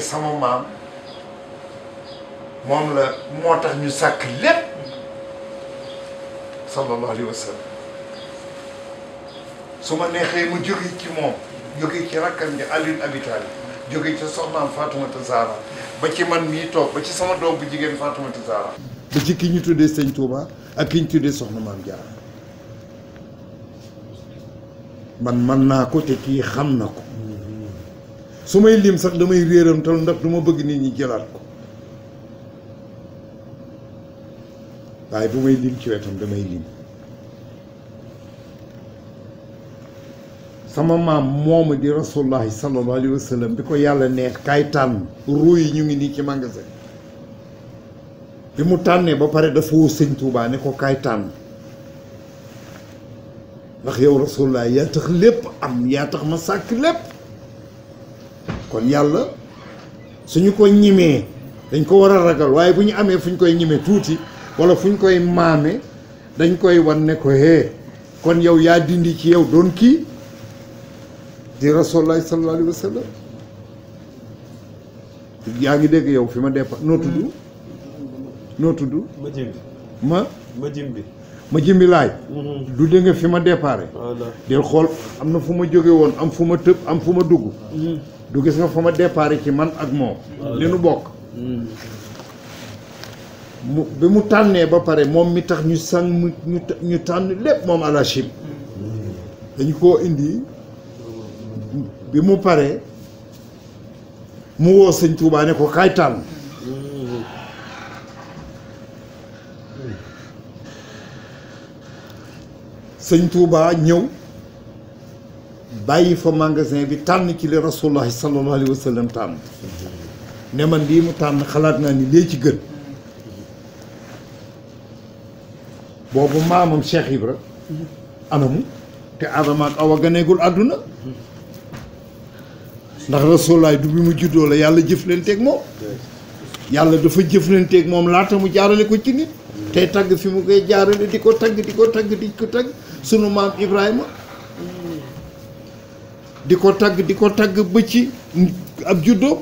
sama maam moom la moo tax ñu sàkk lépp sallallahu alayhi wa sallam su ma neexee mu jóge ci moom jóge ci rakkam ji Ali Abi Talib jóge ci soxnaam Faatumata Zahra ba ci man mii toog ba ci sama doom bu jigéen Faatumata Zahra ba ci ki ñu tuddee Sëñ Touba ak ki ñu tuddee soxna Maam Jaara man naa ko te kii xam na ko su may lim sax damay réeram tal ndax du ma bëgg nit ñi jëlaat ko waaye bu may lim ci wetam damay lim sama maam moomu di rasulullahi sallallahu alayhi wa sallam bi ko yàlla neex kaay tànn ruu yi ñu ngi nii ci magasin bi mu tànnee ba pare dafa woo Sëñ Tuubaa ne ko kaay tànn ndax yow rasulullah yaa tax lépp am yaa tax ma sàkk lépp kon yàlla suñu ko ñimee dañ ko war a ragal waaye bu ñu amee fu ñu koy ñimee tuuti wala fu ñu koy maame dañ koy wan ne ko hee kon yow yaa dindi ci yow doon kii di rasulullah sallallahu alayhi wa sallam yaa ngi dégg yow fi ma départ noo tudd ma jimbi laay du dégg nga fi ma déparé del xool am na fu ma jóge woon am fu ma tëb am fu ma dugg du gis nga fa ma déparé ci man ak moom li nu bokk bi mu tànnee ba pare moom mi tax ñu sang ñu tànn lépp moom alachim dañu koo indi bi mu paree mu woo Sëñ Tuubaa ne ko kaay tànn Sëñ Tuubaa ñëw bàyyi fa magasin bi tànn ci li rasulullahi sallallahu alayhi wa sallam tànn ne man lii mu tànn xalaat naa ni lee ci gën boobu maamam Cheikh Ibra anamu te Adama ak Awa ganeegul àdduna ndax rasulullahi du bi mu juddoo la yàlla jëflanteeg moom yàlla dafa jëflanteeg moom laata mu jaarale ko ci nit tey tagg fi mu koy jaarale di ko tagg sunu maam Ibrahima di ko tagg ba ci ab juddoo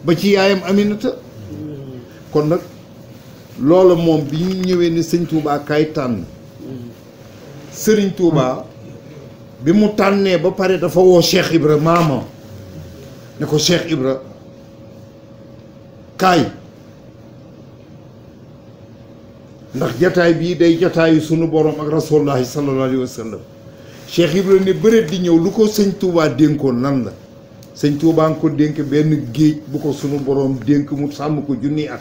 ba ci yaayam Aminata kon nag loola moom bi ñu ñëwee ne Sëñ Touba kay tànn Sëriñ Touba bi mu tànnee ba pare dafa woo Cheikh Ibra maama ne ko Cheikh Ibra kaay ndax jataay bii day jataayu sunu borom ak rasulullahi sallallahu alayhi wa sallam Cheikh Ibra ne bëreet di ñëw lu ko Sëñ Touba dénkoon lan la Sëñ Touba nga ko dénk benn géej bu ko sunu borom dénk mu sàmm ko junni at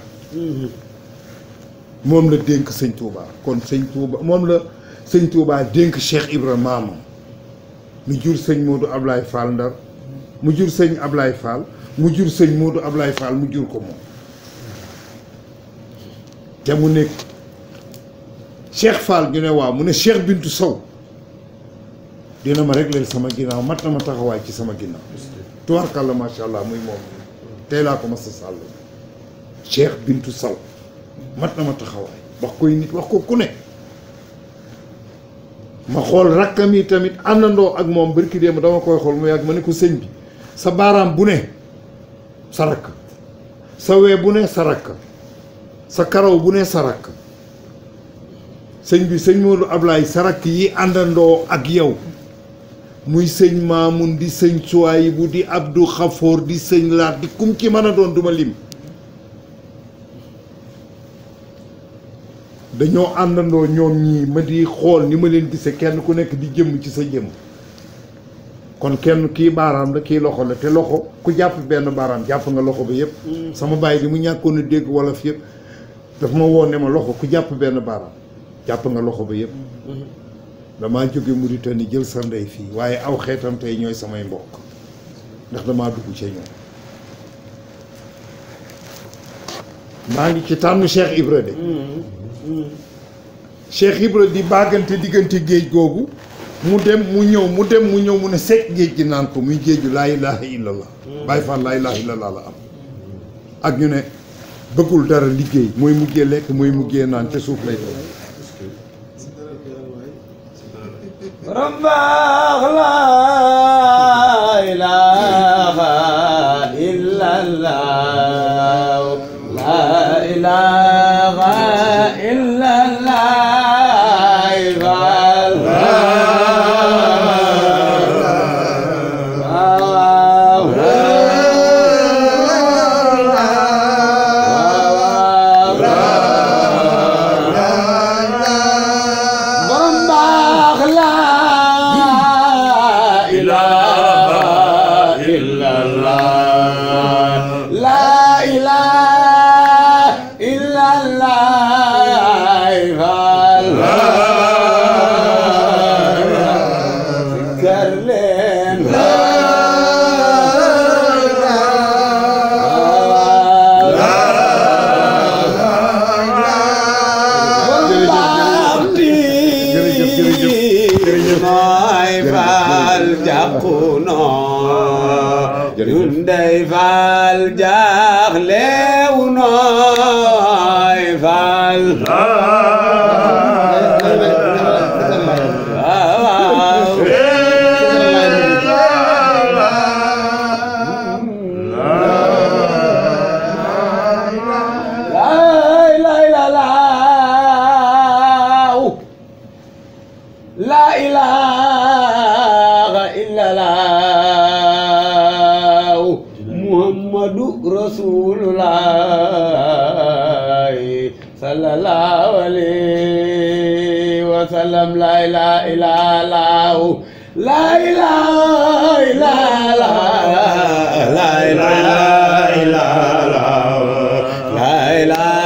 moom la dénk Sëñ Touba kon Sëñ Touba moom la Sëñ Touba dénk Cheikh Ibra maama mu jur sëñ Modou Ablaye Fall Ndar mu jur sëñ Ablaye Fall mu jur sëñ Modou Ablaye Fall mu jur ko moom te mu nekk Cheikh Fall ñu ne waaw mu ne Cheikh Bintu Sow dina ma régleel sama ginnaaw mat na ma taxawaay ci sama ginnaaw tubaarkàlla macha allah muy moom tey laa ko ma sa sàll Cheikh Bintu Sow mat na ma taxawaay wax koy nit wax ko ku ne ma xool rakkam yi tamit àndandoo ak moom barki démb dama koy xool mu yàgg ma ne ko sëñ bi sa baaraam bu ne sa rakk sa wee bu ne sa rakk sa karaw bu ne sa rakk sëñ bi sëñ Modou Ablaye sa rakk yi àndandoo ak yow muy sëñ Maamun di sëñ Suwaybu di Abdou Xafoor di sëñ Laat di kum ci mën a doon duma lim dañoo àndandoo ñoom ñii ma di xool ni ma leen gisee kenn ku nekk di jëmm ci sa jëmm kon kenn kii baaraam la kii loxo la te loxo ku jàpp benn baaraam jàpp nga loxo ba yëpp sama baay bi mu ñàkkoon a dégg wolof yëpp daf ma woo ne ma loxo ku jàpp benn baaraam jàpp nga loxo ba yëpp damaa jóge Mauritanie jël sa ndey fii waaye aw xeetam tey ñooy samay mbokk ndax damaa dugg ca ñoom maa ngi ci tànn Cheikh Ibra de Cheikh Ibra di bàggante diggante géej googu mu dem mu ñëw mu ne sekk géej gi naan ko muy géeju laa ilaha illallah Baay Faal laa ilaha illallah la am ak ñu ne bëggul dara liggéey mooy mujjee lekk mooy mujjee naan te suuf lay doon رباه لا إله ndey faal jaaxlewu nooy faal Rasulullah sallallahu alaihi wasallam la ilaha illallah la ilaha illallah la ilaha illallah la ilaha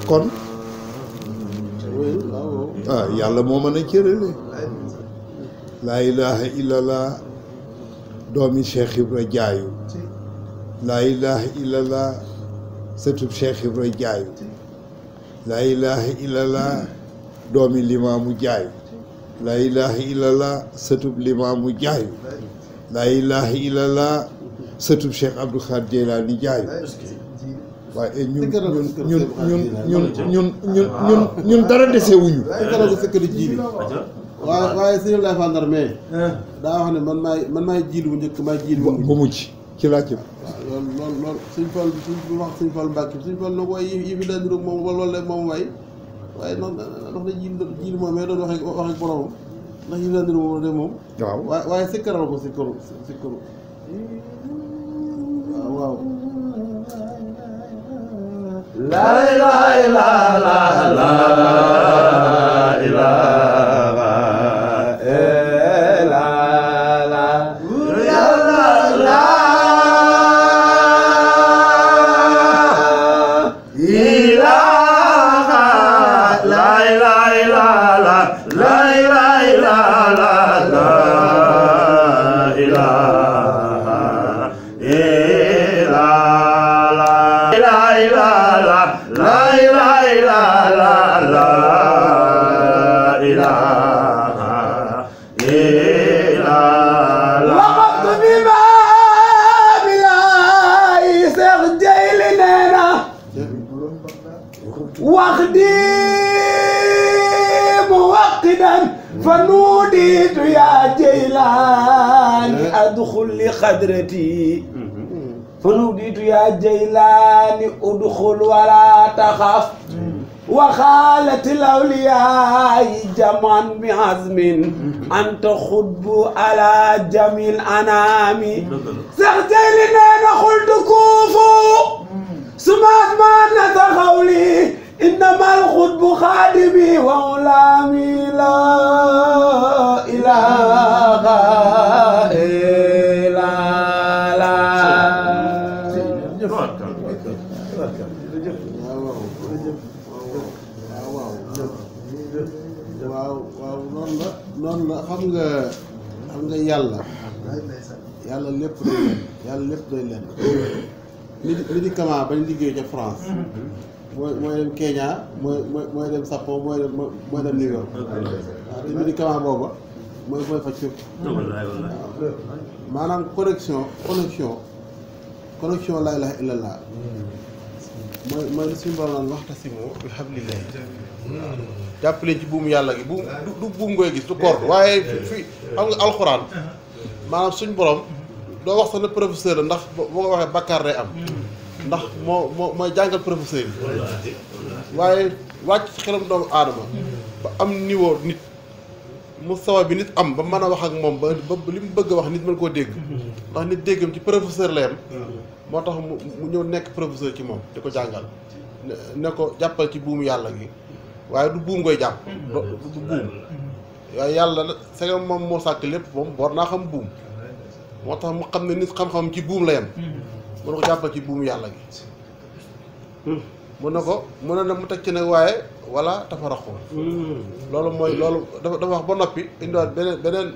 kon yàlla moo mën a cërale laa ilaha illallah doomi Cheikh Ibra jaayu laa ilaha illallah sëtub Cheikh Ibra jaayu laa ilaha illallah doomi limaamu jaayu laa ilaha illallah sëtub limaamu jaayu laa ilaha illallah sëtub Cheikh Abdou Khadir Jeylaani jaayu waaye ñun dara dese wuñu. waaye sëñ Abdoulaye Fall Ndar mais daa wax ne man maay jiilu bu njëkk maay jiilu bu mujj ci laa jëm. waaw loolu suñ Fall wax suñ Fall Mbàkke suñ Fall nag waaye yi fi daan niroog moom loolu la moom waaye noonu wax na jiilu moom mais doon wax ak boromam ndax yi fi daan niroog moom de moom. waaw waaye sikkaral ko sikkaru waaw. La ilaha illallah la ilaha illallah فنوديت يا جيلاني أدخل لخدرتي فنوديت يا جيلاني أدخل ولا تخف وخالت الأولياء جمعا بعزم أنت خطب على جميع الأنام سختي لنا قلت كوفو سمعت ما نتخولي إنما الخطب خادمي وغلامي لا إله إلا waaw noonu la xam nga yàlla lépp doy leen yàlla lépp doy leen médicament bañ liggéey ca France mooy dem Kenya mooy dem Japon mooy dem New York waaw te médicament booba mooy faj fépp maanaam connexion laa ilaaha illallah mooy li suñu borom naan waxtasimu bi hablillahi jàppaleen ci buumu yàlla gi du buum ngoy gis du corde waaye fi xam nga alxuraan maanaam suñu borom doo wax sax ne professeur la ndax boo ko waxee bakkaar day am ndax mooy jàngal professeur yi waaye wàcc ci xelam doomu aadama ba am niveau nit mu sawa bi nit am ba mën a wax ak moom ba li mu bëgg a wax nit mën koo dégg ndax nit déggam ci professeur la yam moo tax mu ñëw nekk professeur ci moom di ko jàngal ne ko jàppal ci buumu yàlla gi waaye du buum ngoy jàpp du buum waaye yàlla segam moom moo sàkk lépp moom war naa xam buum moo tax mu xam ne nit xam-xam ci buum la yem mu ne ko jàppal ci buumu yàlla gi mu ne mu teg ci nag waaye wala tafaraxu loolu mooy loolu dafa wax ba noppi indiwaat beneen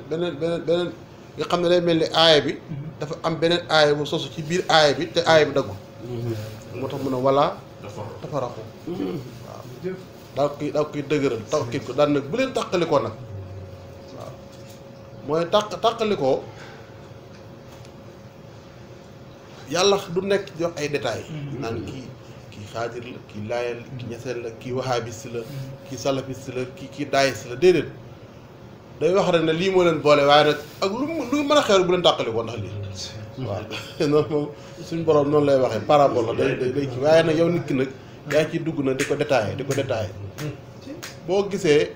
nga xam ne day mel ni aaya bi dafa am beneen aaya bu sosu ci biir aaya bi te aaya bi daggu moo tax mu ne wala tafaraxu waaw daa koy dëgëral takkit ko daan nag bu leen tàqalikoo nag waaw mooy tàqalikoo yàlla du nekk di wax ay détails naan kii xaadir la kii laayal la kii ñeseen la kii wahabis la kii salafis la kii daayis la déedéet day wax rek ne lii moo leen boole waaye nag ak lu mën a xew bu leen tàqalikoo ndax lii waaw noonu moom suñ borom noonu lay waxee parabole la day kii waaye nag yow nit ki nag yaa ngi ciy dugg na di ko détaillé boo gisee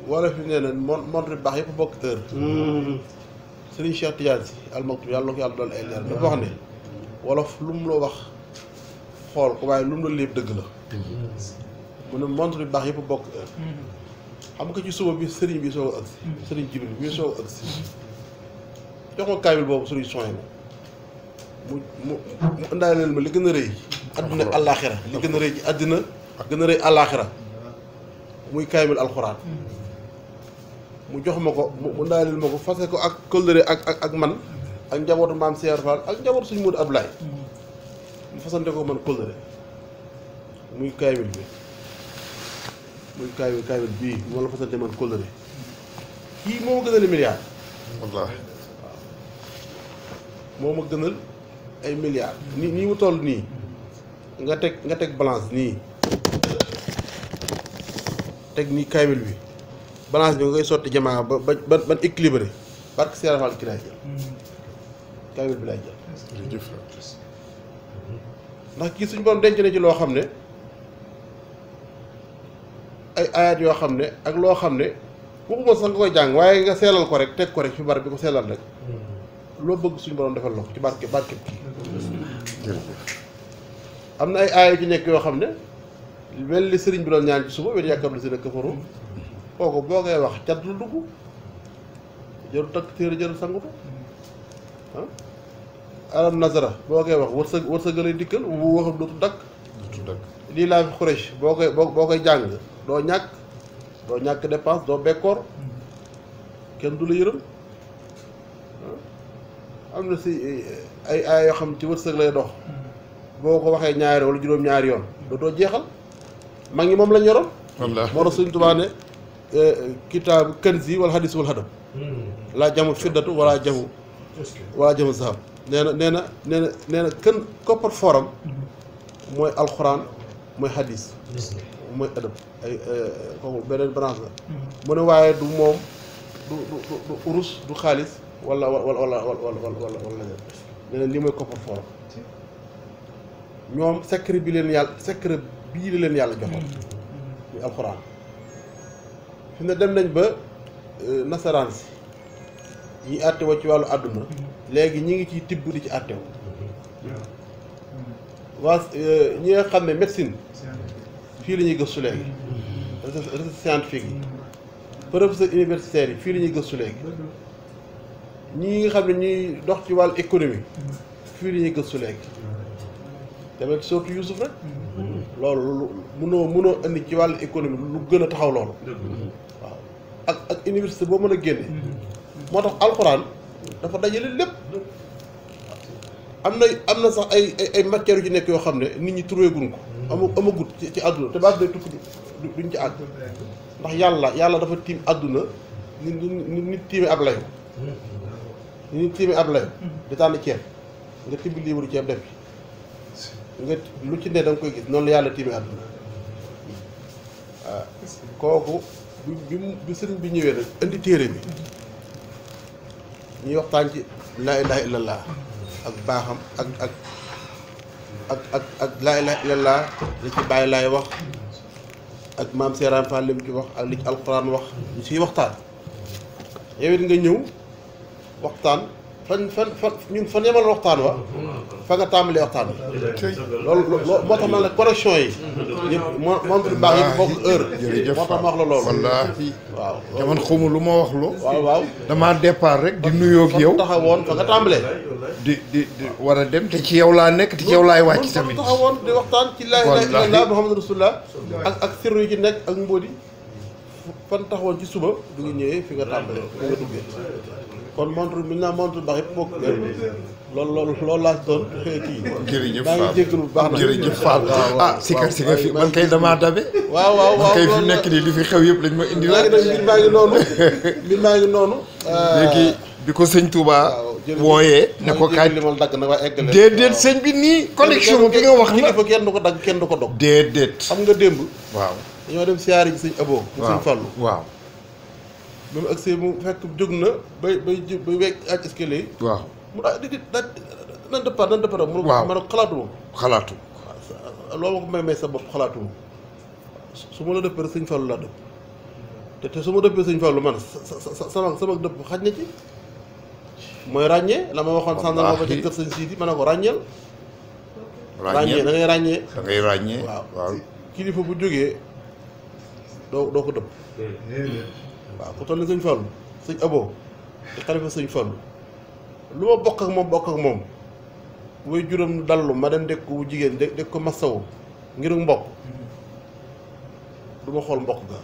wala fi nee na montre baax yëpp bokk heure Serigne Cheikh Tidiane Sy Al Maktoum yàlla na ko yàlla doon ay leer dafa wax ne wolof lu mu la wax xool ko waaye lu mu la lépp dëgg la mu ne montre bi baax yëpp bokk heure xam nga ci suba bi Serigne bi soog a agsi Serigne Jibril bi soog a agsi jox ma kaamil boobu Serigne soñ mu indaaleel ma li gën a rëy àdduna àllaaxira li gën a rëy ci àddina gën a rëy àllaaxira muy kaamil alxuraan mu jox ma ko mu indaaleel ma ko fase ko ak kóllëre ak man ak njabootu maam Seer Fall ak njabootu suñu Moodu Ablaay mu fasante ko man kóllëre muy kaamil bi muy kaamil bii moo la fasante man kóllëre kii moo ma gënal milliard wallaahi moo ma gënal ay milliards nii mu toll nii nga teg balance nii teg nii kaamil bi balance bi nga koy sotti jamaa ban équilibré barke Seer Fall ki laay jël kaamil bi laay jël ndax kii suñu borom denc na ci loo xam ne ay ayat yoo xam ne ak loo xam ne waxuma sax nga koy jàng waaye nga seelal ko rek teg ko rek fi barab bi ko seelal rek loo bëgg suñu borom defal la ko ci barke kii am na ay aaya ci nekk yoo xam ne mel li sëriñ bi doon ñaan ci suba wen yàkkam la si nekk kafaru kooku boo koy wax cat lu dugg jëru takk téere jëru sangutu alam nazara boo koy wax wërsëgalay dikkal wu waxam dootu dakk lii laa fi xurees boo koy jàng doo ñàkk dépense doo bekkoor kenn du la yërëm am na si ay yoo xam ci wërsëg lay dox boo ko waxee ñaari wala juróom-ñaari yoon dootoo jeexal mag ñi moom lañ yoroon moo tax Sëriñ Tuubaa ne kitaabu kanzi wala hadis wala hadam laa jamu fiddatu wala jamu zahab nee na kën koppar forum mooy alxuraan mooy hadis mooy adab ay kooku beneen branche la mu ne waaye du moom du urus du xaalis wala nee na lii mooy koppar forum ñoom secret bi leen yàlla secret bii la leen yàlla joxoon muy alxuraan fi ne dem nañ ba nasaraan si ñi àttewa ci wàllu àdduna léegi ñi ngi ciy tibb di ci àttew waa ñi nga xam ne médecine fii la ñuy gëstu léegi recherche scientifique yi professeur universitaire yi fii la ñuy gëstu léegi ñi nga xam ne ñuy dox ci wàllu économie fii la ñuy gëstu léegi tamit surtout Youssouf rek loolu mënoo indi ci wàllu économie lu gën a taxaw loolu waaw ak université boo mën a génne moo tax alxuraan dafa dajale lépp am na sax ay matières yu ci nekk yoo xam ne nit ñi trouvé guñ ko amagut ci àdduna te ba àdduna tukki duñ ci àgg ndax yàlla dafa tiim àdduna nit tiime ab layu nit tiime ab layu di tànn ceeb nga tibb liibaru ceeb def ci nga lu ci ne da nga koy gis noonu la yàlla tiime àdduna waaw kooku bi sëriñ bi ñëwee nag indi téere bi ñuy waxtaan ci laa ilaha illallah ak baaxam ak laa ilaha illallah li ci bàyyi laay wax ak maam Seeraan Fall li mu ci wax ak li ci alxuraan wax ñu ciy waxtaan yow it nga ñëw waxtaan ñun fan yemal waxtaan wa fa nga tàmbalee waxtaan wa loolu moo tax ma ne connexion yi montre baax yi bokk heure moo tax ma wax la loolu wallaahi waaw te man xawma lu ma wax lu waaw damaa départ rek di nuyoo ak yow taxawoon fa nga tàmbalee di war a dem te ci yow laa nekk te ci yow laay wàcc tamit taxawoon di waxtaan ci laa ilaaha illallaah Muhammadu Rasulullah ak sirru yi ci nekk ak mbóodi fan taxawoon ci suba du nga ñëwee fi nga tàmbalee fi nga duggee kon montre mi naa montre baax yëpp bokk loolu laa doon kii jërëjëf maa ngi jéggalu bu baax na jërëjëf Fall ah sikar si nga fi man kay damaa dabe waaw man kay fi nekk nii li fi xew yëpp lañ ma indi la léegi nag mbir maa ngi noonu léegi bi ko sëñ Touba wooyee ne ko kaay limal dagg nag waa eggale déedéet sëñ bi nii connexion bi nga wax la kilifa kenn du ko dagg kenn du ko dog déedéet xam nga démb waaw dañoo dem siyaari ji sëñ Abo mu sëñ Fallu waaw ba mu agsee mu fekk jóg na bay wekk ak escalier yi waaw mu nan dëppaat mu waaw ma ne ko xalaatuma xalaatu loolu ma ko may sa bopp xalaatuma su ma la dëppee rek sëñ Fallu laa dëpp te su ma dëppee sëñ Fallu man sama dëpp xaj na ci mooy ràññee la ma waxoon sànq ma ba ca kër sëñ Siidi ma ne ko ràññeel ràññee da ngay ràññee da ngay ràññee waaw kilifa bu jógee doo ko dëpp waaw ku toll ni sëñ Fallu sëñ Abo te xalifa sëñ Fallu lu ma bokk ak moom muy juróom dallu ma dem dëkk bu jigéen dëkk ko masawu ngir mbokk du ma xool mbokk ga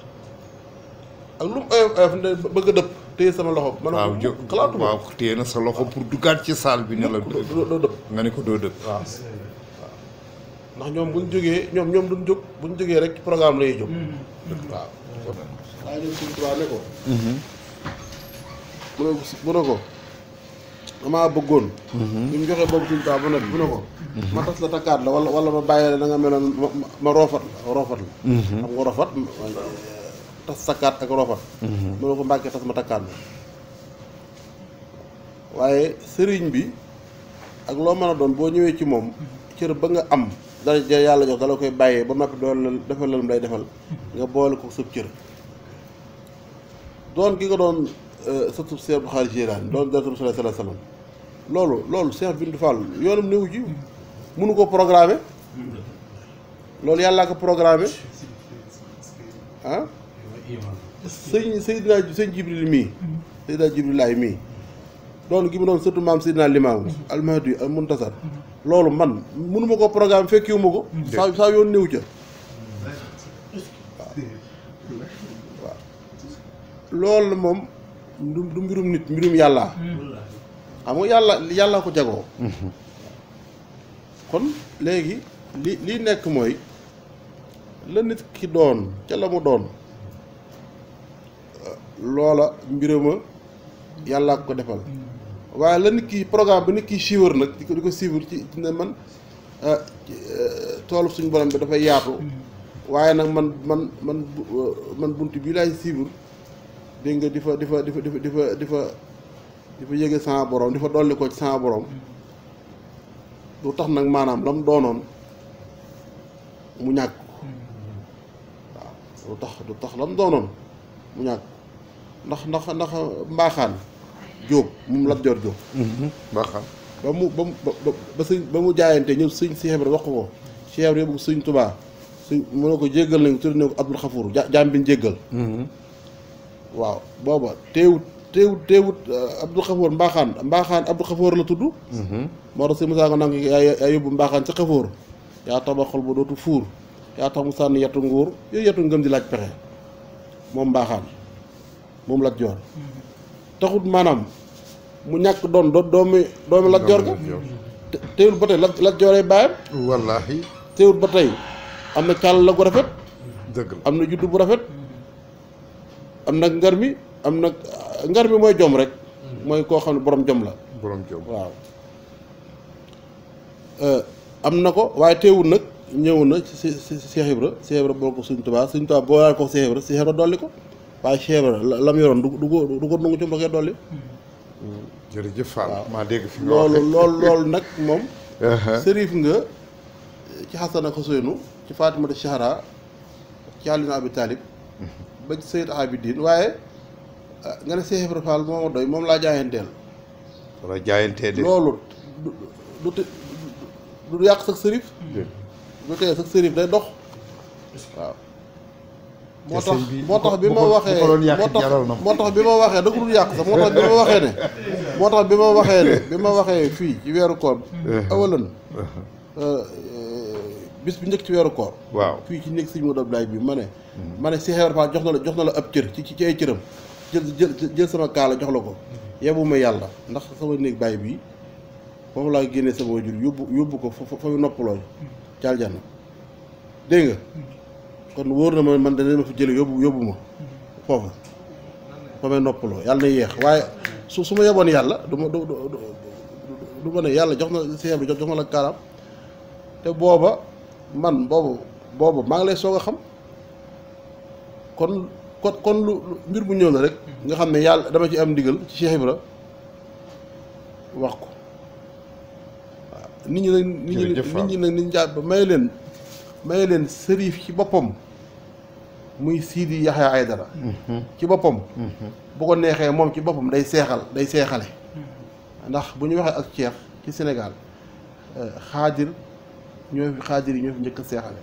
ak lu mu oyof ne bëgg a dëpp téye sama loxo ma ne ko xalaatuma waaw téye na sa loxo pour duggaat ci salle bi ne la doo dëpp nga ne ko doo dëpp waaw ndax ñoom buñ jógee ñoom duñ jóg buñ jógee rek ci programme la ñuy jóg waaw waaye ñoom suñu tubaab ne ko mu ne ko damaa bëggoon bi mu joxee boobu suñu tubaab ba noppi mu ne ko ma tas la takkaat la wala ma bàyyi la da nga meloon ma roofat la xam nga roofat tas takkaat ak roofat mu ne ko mbàkkee tas ma takkaat la waaye sëriñ bi ak loo mën a doon boo ñëwee ci moom cër ba nga am dara yàlla jox dala koy bàyyee ba noppi doon la defal lam lay defal nga boole ko sëb cër doon gi nga doon sëtu Seex Abdul Xaadir Jilaani doon dara sallallahu alayhi wa sallam loolu Seex Bintu Fall yoonam néew ji mënu ko programmer loolu yàllaa ko programmer ah sëñ Jibril mii Seydina Jibrilaay mii doon gi mu doon sëtu maam Seydina Limaamu Almahdi al Muntasar loolu man mënuma ko programme fekkiwuma ko saa yoon néew ca waaw loolu moom du mbirum nit mbirum yàlla xam nga yàlla ko jagoo kon léegi li nekk mooy la nit ki doon ca la mu doon loola mbirama yàlla ko defal waaye la nit ki programme ba nit ki suivre nag di ko suivre ci ne man toolu suñu borom bi dafay yaatu waaye nag man bunt bii laay suivre dégg nga di fa yéege sama borom di fa dolli ko ci sama borom du tax nag maanaam la mu doonoon mu ñàkk du tax lam doonoon mu ñàkk ndax mbaaxaan Jóob moom Lat Joor Jóob mbaaxaan ba mu jaayante ñëw sëñ Cheikh Ibra wax ko Cheikh Ibra yóbbu sëñ Tubaa sëñ mu ne ko jéggal nañu tudd ne ko Abdul Xafuur jaam bi ñu jéggal waaw booba teewut Abdul Xafoor mbaaxaan Abdul Xafoor la tudd moo tax si Musaa nga nang yaa yóbbu mbaaxaan ca Xafoor yaa tax ba xol ba dootu fuur yaa tax mu sànni yetu nguur yooyu yetu ngëm di laaj pexe moom mbaaxaan moom Lat Joor taxut maanaam mu ñàkk doon doomi Lat Joor ga teewut ba tey Lat Jooree baayam wallaahi teewut ba tey am na càll la gu rafet dëgg la am na juddu bu rafet am na ngar mi mooy jom rek mooy koo xam ne borom jom la borom jom waaw am na ko waaye teewul nag ñëw na ci Cheikh Ibra boo ko Sëñ Tuubaa boo laal ko Cheikh Ibra dolli ko waaye Cheikh Ibra lam yoroon du ko nangu ci da koy dolli jërëjëf Fall maa dégg fi loolu nag moom sërif nga ci Xasan ak Xuseynu ci Faatimata Zahra ci Ali ibn Abi Talib ba ci Sayyid Abidin waaye nga ne Cheikh Ibra Fall moo ma doy moom laa jaayanteel wala jaayantee de loolu du yàq sax sërif du tee sax sërif day dox waaw moo tax bi ma waxee moo tax bi ma waxee da ko dul yàq sax moo tax bi ma waxee fii ci weeru koor awalan bis bi njëkk ci weeru koor waaw fii ci néeg sëñ Modou Abdoulaye bi ma ne Cheikh Ibra Fall jox na la ab cër ci ay cëram jël sama kaala jox la ko yebuma yàlla ndax sama néeg baay bii foofu laa génnee sama wajur yóbbu ko fa mu noppaloo ca aljana dégg nga kon wóor na ma man dana ma fi jële yóbbu ma foofu fa may noppaloo yàlla na yéex waaye su ma yeboon yàlla du ma ne yàlla jox na Cheikh Ibra jox ma la kaalaam te booba man boobu maa ngi lay soog a xam kon lu mbir bu ñëw la rek nga xam ne yàlla dama ci am ndigal ci Cheikh Ibra wax ko waaw nit ñi nag nit ñi jàpp may leen sërif ci boppam muy Sidi Yaxya Aydara ci boppam bu ko neexee moom ci boppam day seexale ndax bu ñu waxee ak Cheikh ci Sénégal xaadir yi ñoo fi njëkk a seexale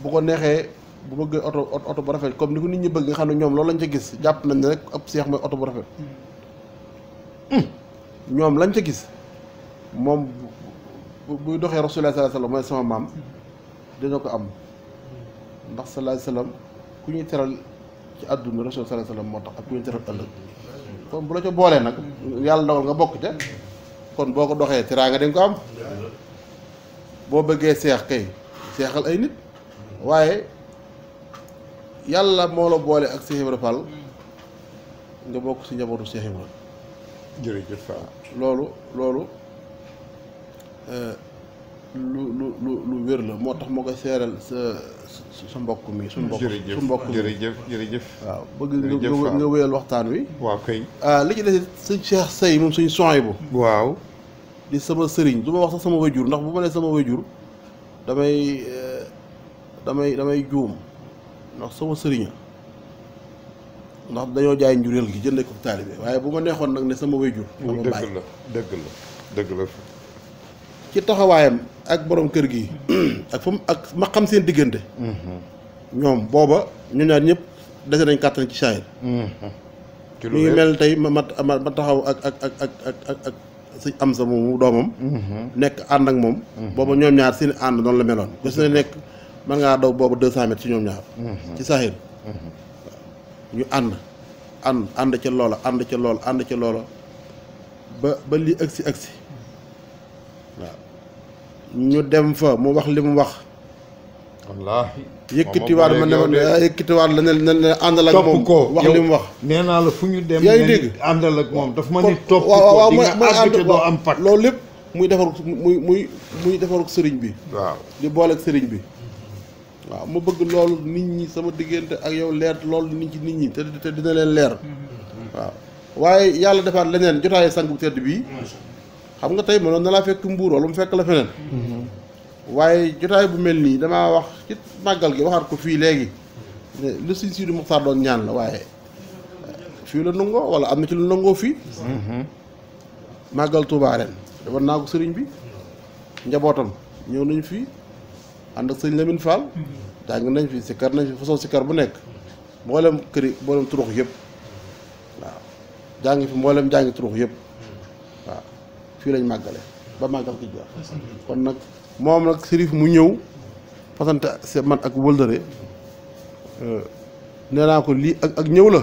bu ko neexee bu bëggee oto bu rafet comme ni ko nit ñi bëgg nga xam ne ñoom loolu lañ ca gis jàpp nañ ne rek ab seex mooy oto bu rafet ñoom lañ ca gis moom buy doxee Rasulullah sallallahu alayhi wasallam mooy sama maam dina ko am ndax sallallahu alayhi wasallam ku ñuy teral ci àdduna Rasulullah sallallahu alayhi wasallam moo tax ak ku ñuy teral ëllëg kon bu la ca boolee nag yàlla dogal nga bokk ca kon boo ko doxee teraanga dañ ko am boo bëggee seex kay seexal ay nit waaye yàlla moo la boole ak Cheikh Ibra Fall nga bokk ci njabootu Cheikh Ibra jërëjëf Fall loolu lu wér la moo tax moo koy seeral sa mbokk mi su mbokk mi jërëjëf waaw bëgg nga wéyal waxtaan wi waaw kay li ci des sëñ Cheikh Sey moom suñu Souhaïbou waaw di sama sëriñ du ma wax sax sama wayjur ndax bu ma nee sama wayjur damay juum ndax sama sëriña ndax dañoo jaay njureel gi jënde ko taalibe waaye bu ma neexoon nag ne sama wayjur sama baay dëgg la ci taxawaayam ak borom kër gi ak fa ak ma xam seen diggante ñoom booba ñu ñaar ñëpp dese nañ kàttan ci saayir mi ngi mel tey ma taxaw ak sëñ am sa moomu doomam nekk ànd ak moom booba ñoom ñaar seen ànd noonu la meloon gis na nekk mën ngaa daw boobu 200 mètres ci ñoom ñaar ci saahir ñu ànd ca loola ba lii agsi waaw ñu dem fa mu wax li mu wax wallaahi yëkkatiwaat la ne àndal ak moom wax li mu wax nee naa la fu ñu dem yaa ngi dégg àndal ak moom daf ma ni topp waaw ko di nga àgg te doo am pat loolu lépp muy defaru sëriñ bi waaw di boole ak sëriñ bi waaw ma bëgg loolu nit ñi sama diggante ak yow leer loolu nit ñi te dina leen leer waaw waaye yàlla defaat leneen jotaayu sang bu tedd bii xam nga tey mënoon na laa fekk mbuur wala mu fekk la feneen waaye jotaay bu mel nii damaa wax ci màggal gi waxaat ko fii léegi lu Sëñ Sidi Muxtaar doon ñaan la waaye fii la nangoo wala am na ci lu nangoo fii màggal Tuubaa ren defar naa ko sëriñ bi njabootam ñëw nañ fii ànd ak sëñ Lamine Fall jàng nañ fi sikkar nañ fi façon sikkar bu nekk mboolem këri mboolem turux yëpp waaw jàngi fi mboolem jàngi turux yëpp waaw fii lañ màggale ba màggal ki jeex kon nag moom nag sërif mu ñëw fasante man ak wëldëre nee naa ko lii ak ñëw la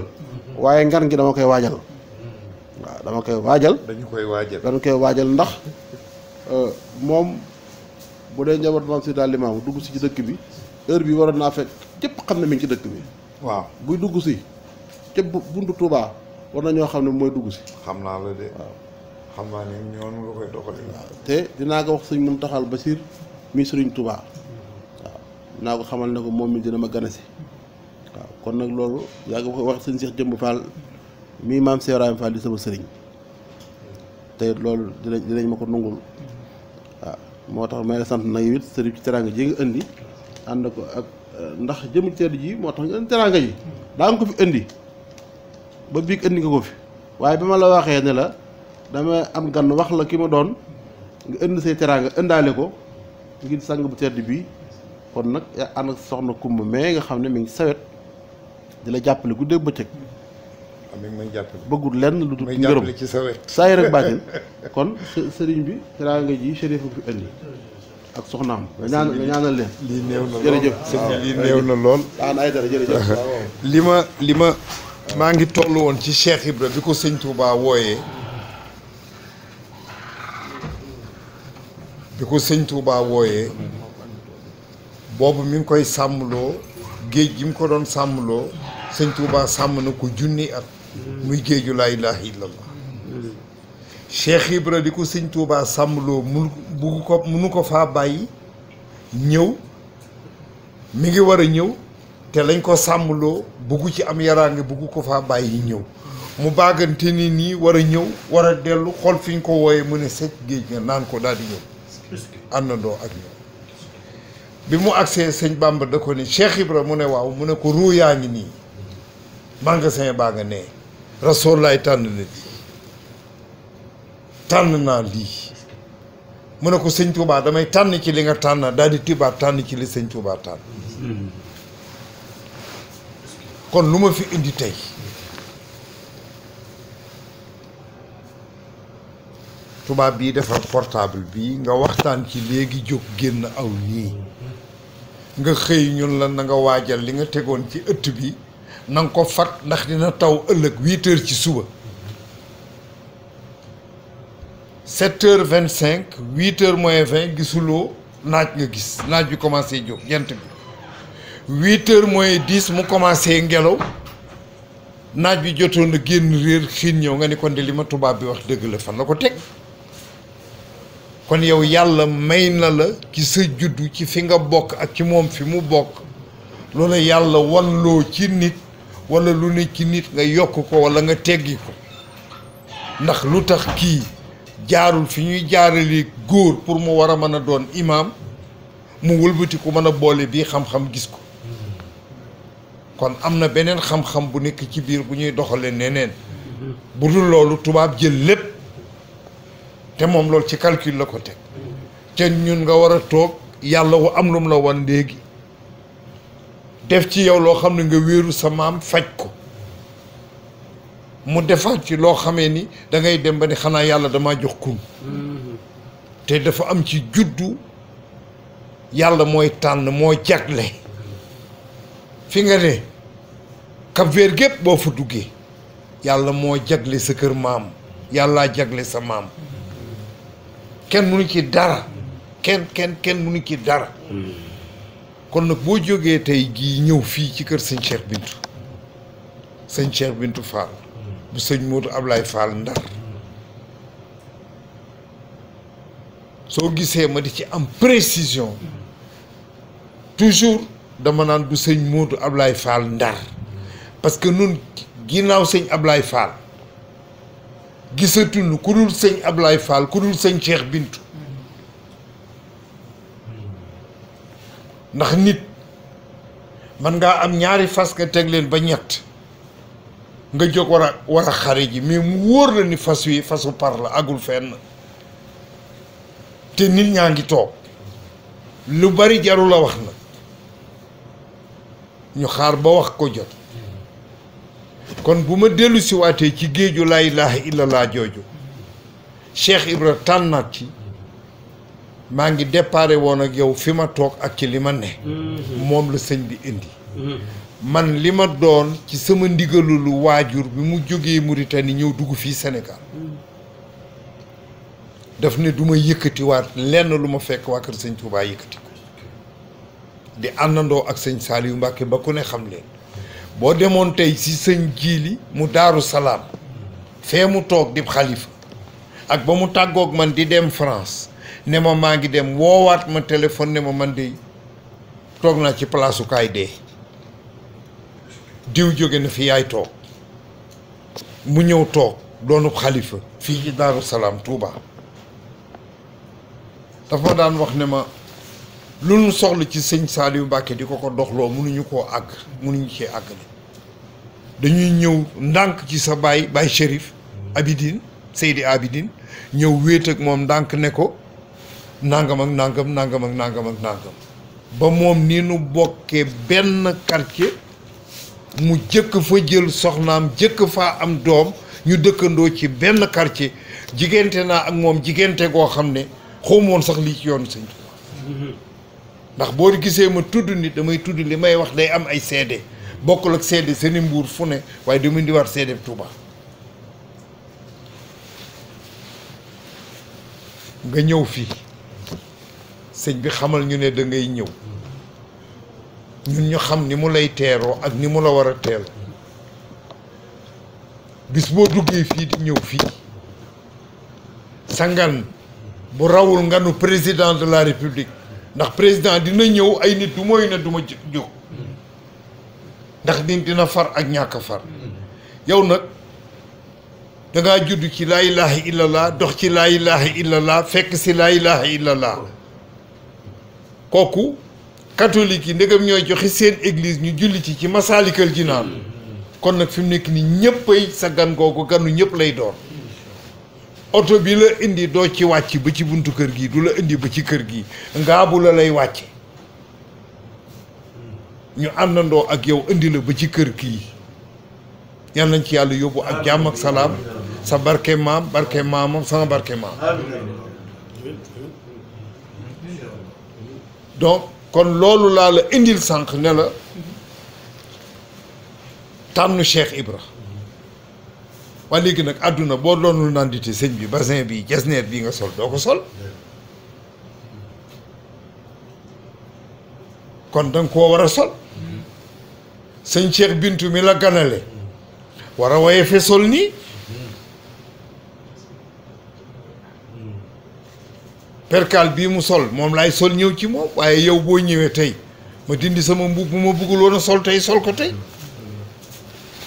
waaye ngan gi dama koy waajal waaw dama koy waajal dañu koy waajal ndax moom bu dee njaboot maam si daal limaamu dugg si ci dëkk bi heure bi waroon naa fekk ñëpp xam ne mi ngi ci dëkk bi waaw buy dugg si ca buntu Touba war na ñoo xam ne mooy dugg si xam naa la de waaw xam naa ne ñoonu nga koy doxale waaw te dinaa ko wax sëñ Muntaxal Basiir mi sëriñ Touba waaw dinaa ko xamal ne ko moom mi dina ma gane si waaw kon nag loolu yaa ngi ko wax sëñ Cheikh Jëmb Fall mii maam Cheikh Ibrahima Fall di sama sëriñ te loolu dinañ ma ko nungul waaw moo tax may la sant nag yow it sëriñ ci teraanga ji nga indi ànd ko ak ndax jëmu tedd ji moo tax nga indi teraanga ji daa nga ko fi indi ba biig indi nga ko fi waaye bi ma la waxee ne la dama am gan wax la ki ma doon nga indi say teraanga indaale ko ngir sang bu tedd bii kon nag yaa ànd ak soxna Kumba mais nga xam ne mi ngi sawet di la jàppale guddeeg bëccëg mi ngi may jàppale bëggul lenn lu dul may ngërëm jàppale ci sa wet saa yi rek baatin kon sëriñ bi teraanga ji Chérif a fi indi ak soxnaam nga ñaanal leen lii néew na lool jërëjëf sëñ bi lii néew na lool aan ay dara jërëjëf li ma maa ngi toll woon ci Cheikh Ibra bi ko sëñ Touba wooyee boobu mi ngi koy sàmmloo géej gi mu ko doon sàmmloo sëñ Touba sàmm na ko junni at muy géeju laa ilaaha illallah Cheikh Ibra di ko sëñ Touba sàmmloo munu ko faa bàyyi ñëw mi ngi war a ñëw te lañ ko sàmmloo buggu ci am yaraange buggu ko faa bàyyi ñëw mu bàggante ni nii war a ñëw war a dellu xool fi ñu ko wooyee mu ne set géej nga naan ko daal di ñëw àndandoo ak ñëw bi mu agsee sëñ Bamba da ko ni Cheikh Ibra mu ne waaw mu ne ko ruu yaa ngi nii magasin baa nga nee rasool laay tànn na lii tànn naa lii mu ne ko sëñ Touba damay tànn ci li nga tànn daal di tibaat tànn ci li sëñ Touba tànn kon lu ma fi indi tey tubaab bii defar portable bii nga waxtaan ci léegi jóg génn aw nii nga xëy ñun la na nga waajal li nga tegoon ci ëtt bi na nga ko fat ndax dina taw ëllëg 8 heures ci suba 7h25 8h moins 20 gisuloo naaj nga gis naaj bi commencé jóg jant bi 8h moins 10 mu commencé ngelaw naaj bi jotoon na génn réer xiin ñëw nga ni kon de li ma tubaab bi wax dëgg la fan la ko teg kon yow yàlla may na la ci sa juddu ci fi nga bokk ak ci moom fi mu bokk loola yàlla wanloo ci nit wala lu ne ci nit nga yokk ko wala nga teggi ko ndax lu tax kii jaarul fi ñuy jaarale góor pour mu war a mën a doon imaam mu wëlbati ko mën a boole bii xam-xam gis ko kon am na beneen xam-xam bu nekk ci biir bu ñuy doxale neneen bu dul loolu tubaab jël lépp te moom loolu ci calcul la ko teg te ñun nga war a toog yàlla wu am lum la wan léegi def ci yow loo xam ne nga wéeru sa maam faj ko mu defaat ci loo xamee ni da ngay dem ba ni xanaa yàlla dama jox kun te dafa am ci juddu yàlla mooy tànn moo jagle fi nga ne Cap Vert gépp boo fa duggee yàlla moo jagle sa kër maam yàllaa jagle sa maam kenn mënu ci dara kenn mënu ci dara kon nag boo jógee tey gii ñëw fii ci kër sëñ Cheikh Bintou Fall bu sëñ Modou Ablaye Fall Ndar soo gisee ma di ci am précision toujours dama naan bu sëñ Modou Ablaye Fall Ndar parce que nun ginnaaw sëñ Ablaye Fall gisatuñu ku dul sëñ Ablaye Fall ku dul sëñ Cheikh Bintou ndax nit man ngaa am ñaari fas nga teg leen ba ñett nga jóg war a xare ji mais mu wóor la ni fas wi fasu par la agul fenn te nit ñaa ngi toog lu bari jarul a wax na ñu xaar ba wax ko jot kon bu ma dellu si waatee ci géeju laa ilaaha illallah jooju Cheikh Ibra tànnaat ci maa ngi déparé woon ak yow fi ma toog ak ci li ma ne moom la sëñ bi indi man li ma doon ci sama ndigalulu waajur bi mu jógee Mauritanie ñëw dugg fii Sénégal daf ne du ma yëkkatiwaat lenn lu ma fekk waa kër sëñ Touba yëkkati ko di àndandoo ak sëñ Saliou Mbacke ba ku ne xam leen boo demoon tey si sëñ Jiili mu Daaru Salaam fee mu toog di xalifa ak ba mu tàggoog man di dem France ne ma maa ngi dem woowaat ma téléphone ne ma man de toog naa ci palaasu kaay dee diw jóge na fi yaay toog mu ñëw toog doonub xalifa fii ci Daaru Salaam Touba dafa ma daan wax ne ma lu nu soxla ci sëñ Saliou Mbacke di ko doxloo mënuñu koo àgg mënuñu cee àggale dañuy ñëw ndànk ci sa baay Chérif Abidine Seydi Abidine ñëw wéet ak moom ndànk ne ko nangam ak nangam nangam ak nangam ak nangam ba moom ni nu bokkee benn quartier mu jëkk fa jël soxnaam jëkk faa am doom ñu dëkkandoo ci benn quartier jigéente naa ak moom jigéente goo xam ne xawmoon sax lii ci yoonu sëñ Tuubaa ndax boo gisee ma tudd nit damay tudd li may wax day am ay seede bokkul ak seede seeni mbuur fu ne waaye dama di war seede Tuubaa nga ñëw fii sëñ bi xamal ñu ne da ngay ñëw ñun ñu xam ni mu lay teeroo ak ni mu la war a teel bis boo duggee fii di ñëw fii sa ngan bu rawul nganu président de la république ndax président dina ñëw ay nit du mooy ne du ma jóg ndax nit dina far ak ñàkk far yow nag dangaa judd ci laa ilaha illallah dox ci laa ilaha illallah fekk si laa ilaha illallah kooku catholique yi ndegam ñooy joxe seen église ñu julli ci Masaalikal Jinaan kon nag fi mu nekk ni ñëppay sa gan googu ganu ñëpp lay doon oto bi la indi doo ci wàcc ba ci buntu kër gi du la indi ba ci kër gi ngaabu la lay wàcce ñu àndandoo ak yow indi la ba ci kër kii yal nañ ci yàlla yóbbu ak jàmm ak salaam sa barke maam barke maamam sama barke maam donc kon loolu laa la indil sànq ne la tànnu Cheikh Ibra waa léegi nag àdduna boo doonul nandite sëñ bi basin bi jasneer bii nga sol doo ko sol kon danga koo war a sol sëñ Cheikh Bintu mi la ganale war a waye fe sol nii perkaal bii mu sol moom laay sol ñëw ci moom waaye yow boo ñëwee tey ma dindi sama mbubb bu ma bëggul woon a sol tey sol ko tey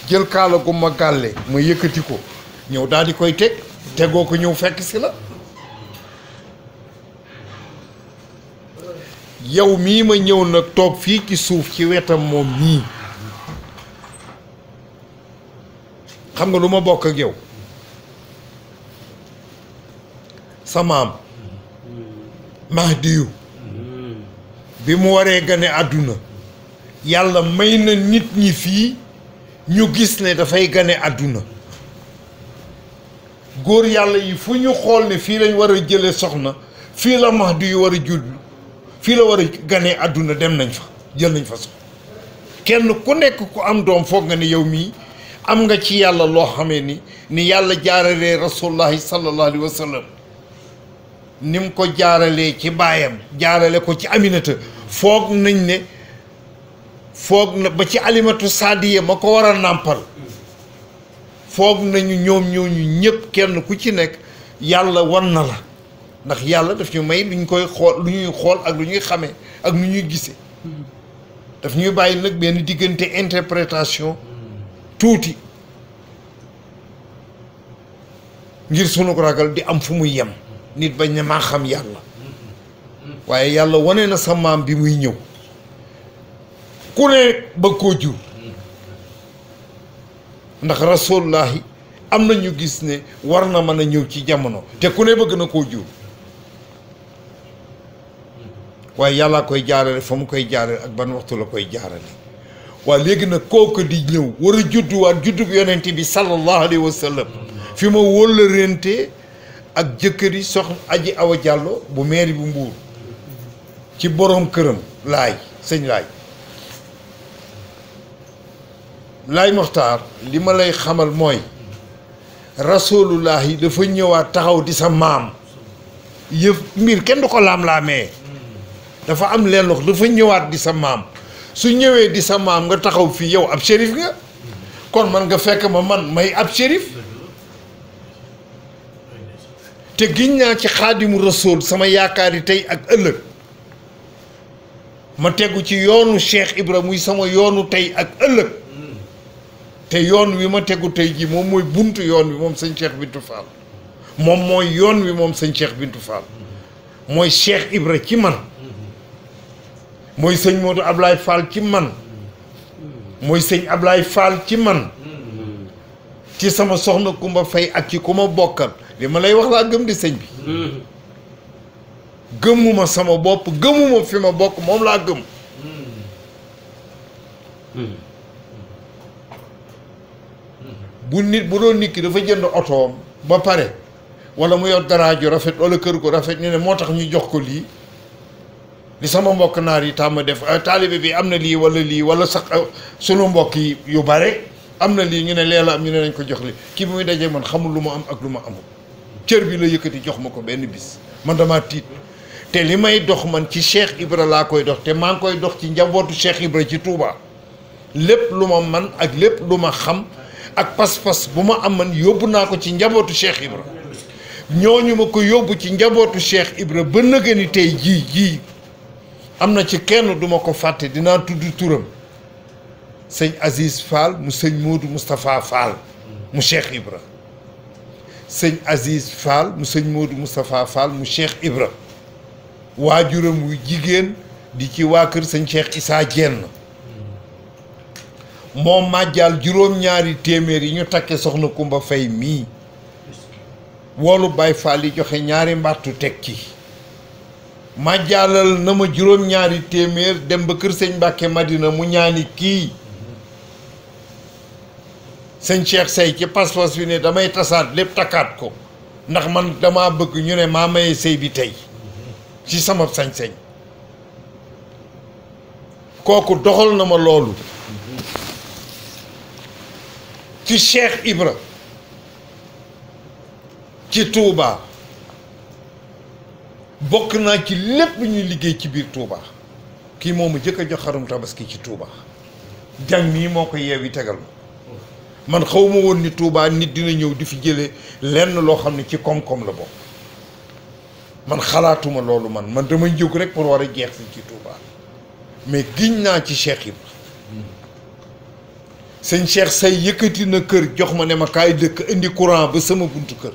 jël kaala gu ma gàlle ma yëkkati ko ñëw daal di koy teg tegoo ko ñëw fekk si la yow mii ma ñëw nag toog fii ci suuf ci wetam moom mii xam nga lu ma bokk ak yow sa maam Mahdiyu bi mu waree gane àdduna yàlla may na nit ñi fii ñu gis ne dafay gane àdduna góor yàlla yi fu ñu xool ne fii lañ war a jële soxna fii la Mahdiyu war a judd fii la war a gane àdduna dem nañ fa jël nañ fa soxna kenn ku nekk ku am doom foog nga ne yow mii am nga ci yàlla loo xamee ni yàlla jaaralee rasulullahi sallallahu alayhi wa sallam ni mu ko jaaralee ci baayam jaarale ko ci Aminata foog nañ ne foog na ba ci Alimatu Saadiya ma ko war a nàmpal foog nañu ñoom ñooñu ñëpp kenn ku ci nekk yàlla wan na la ndax yàlla daf ñu may lu ñu koy xool lu ñuy xool ak lu ñuy xamee ak lu ñuy gisee daf ñuy bàyyi nag benn diggante interprétation tuuti ngir sunu ragal di am fu muy yem nit bañ ne maa xam yàlla waaye yàlla wane na sa maam bi muy ñëw ku ne bëgg koo jur ndax rasulullahi am na ñu gis ne war na mën a ñëw ci jamono te ku ne bëgg na koo jur waaye yàllaa koy jaarale fa mu koy jaarale ak ban waxtu la koy jaarale waaye léegi nag kooku di ñëw war a judduwaat juddub yonent bi sallallahu alayhi wa sallam fi ma wóllërente ak jëkkëri soxna Aji Awa Diallo bu mairie bu Mbuur ci borom këram laay sëñ laay Moxtaar li ma lay xamal mooy rasulullah yi dafa ñëwaat taxaw di sa maam yëf mbir kenn du ko laam-laamee dafa am leen lox dafa ñëwaat di sa maam su ñëwee di sa maam nga taxaw fii yow ab shérif nga kon man nga fekk ma man may ab shérif te giñ naa ci xaadimu rasul sama yaakaar yi tey ak ëllëg ma tegu ci yoonu Cheikh Ibra muy sama yoonu tey ak ëllëg te yoon wi ma tegu tey ji moom mooy buntu yoon wi moom sëñ Cheikh Bintou Fall moom mooy yoon wi moom sëñ Cheikh Bintou Fall mooy Cheikh Ibra ci man mooy sëñ Modou Ablaye Fall ci man mooy sëñ Ablaye Fall ci man ci sama soxna Kumba Fay ak ci ku ma bokkal li ma lay wax laa gëm di sëñ bi gëmuma sama bopp gëmuma fi ma bokk moom laa gëm bu doon nit ki dafa jënd otoom ba pare wala mu yor dara ju rafet wala kër gu rafet ñu ne moo tax ñu jox ko lii li sama mbokk naar yi tàmm def taalibe bi am na lii wala sax sunu mbokk yi yu bare am na lii ñu ne leela am ñu ne nañ ko jox li kii bi muy dajee man xamul lu ma am ak lu ma amul cër bi la yëkkati jox ma ko benn bis man dama tiit te li may dox man ci Cheikh Ibra laa koy dox te maa ngi koy dox ci njabootu Cheikh Ibra ci Touba lépp lu ma man ak lépp lu ma xam ak pas-pas bu ma am man yóbbu naa ko ci njabootu Cheikh Ibra ñooñu ma ko yóbbu ci njabootu Cheikh Ibra ba nëgë ni tey jii am na ci kenn duma ko fàtte dinaa tudd turam sëñ Aziz Fall mu sëñ Modou Moustapha Fall mu Cheikh Ibra sëñ Aziz Fall mu sëñ Modou Moustapha Fall mu Cheikh Ibra waajuram wu jigéen di ci waa kër sëñ Cheikh Issa Diène moom màjjal juróom-ñaari téeméer yi ñu takke soxna Kumba Fay mii woolu Baay Faal yi joxe ñaari mbattu teg ci màjjalal na ma juróom-ñaari téeméer dem ba kër sëñ Mbàkke Madina mu ñaani kii sëñ Cheikh Say ci pas-pas bi ne damay tasaat lépp takkaat ko ndax man dama bëgg ñu ne maa maye sëy bi tey ci sama sañ-sañ kooku doxal na ma loolu ci Cheikh Ibra ci Touba bokk naa ci lépp lu ñuy liggéey ci biir Touba kii moom ma jëkk a jox xarum tabaski ci Touba jàng mii moo ko yeewi tegal ma man xaw ma woon ni Touba nit dina ñëw di fi jëlee lenn loo xam ne ci koom-koom la bokk man xalaatuma loolu man damay jóg rek pour war a jeex si ci Touba mais giñ naa ci Cheikh Ibra sëñ Cheikh Say yëkkati na kër jox ma ne ma kaay dëkk indi courant ba sama buntu kër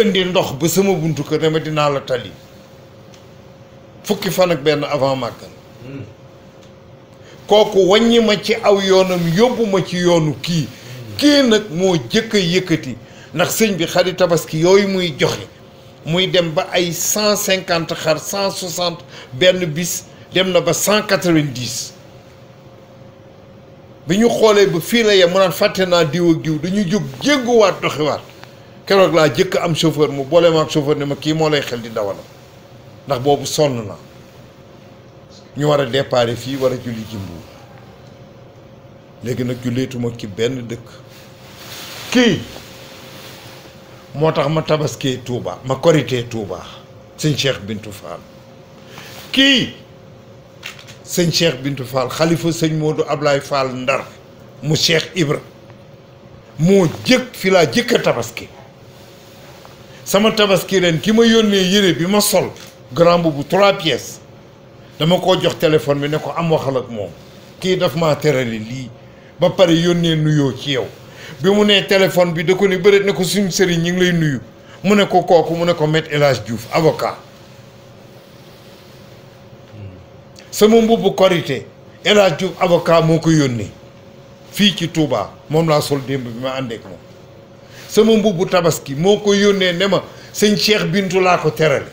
indi ndox ba sama buntu kër ne ma dinaa la tali fukki fan ak benn avant màggal kooku wàññi ma ci aw yoonam yóbbu ma ci yoonu kii nag moo jëkk a yëkkati ndax sëñ bi xari tabaski yooyu muy joxe muy dem ba ay 150 xar 160 benn bis dem na ba 190 bi ñu xoolee ba fii la yem mu naan fàtte naa diw ak diw dañu jóg jégguwaat doxiwaat keroog laa jëkk am chauffeur mu boole ma ak chauffeur ne ma kii moo lay xel di dawala ndax boobu sonn na ñu war a déparé fii war a julli ci Mbuur léegi nag julleetuma ci benn dëkk kii moo tax ma tabaskee Touba ma koritee Touba sëñ Cheikh Bintou Fall kii sëñ Cheikh Bintou Fall xalifa sëñ Modou Ablaye Fall Ndar mu Cheikh Ibra moo jëkk fi laa jëkk a tabaski sama tabaski ren ki ma yónnee yére bi ma sol grand boubou 3 pièces dama koo jox téléphone bi ne ko am waxal ak moom kii daf maa terale lii ba pare yónnee nuyoo ci yow bi mu nee téléphone bi da ko ni bëreet ne ko suñu sëriñ ñi ngi lay nuyu mu ne ko kooku mu ne ko Maître El Hadj Diouf avocat sama mbubb korité El Hadj Diouf avocat moo ko yónnee fii ci Touba moom laa sol démb bi ma àndeek moom sama mbubbu tabaski moo ko yónnee ne ma sëñ Cheikh Bintu laa ko terale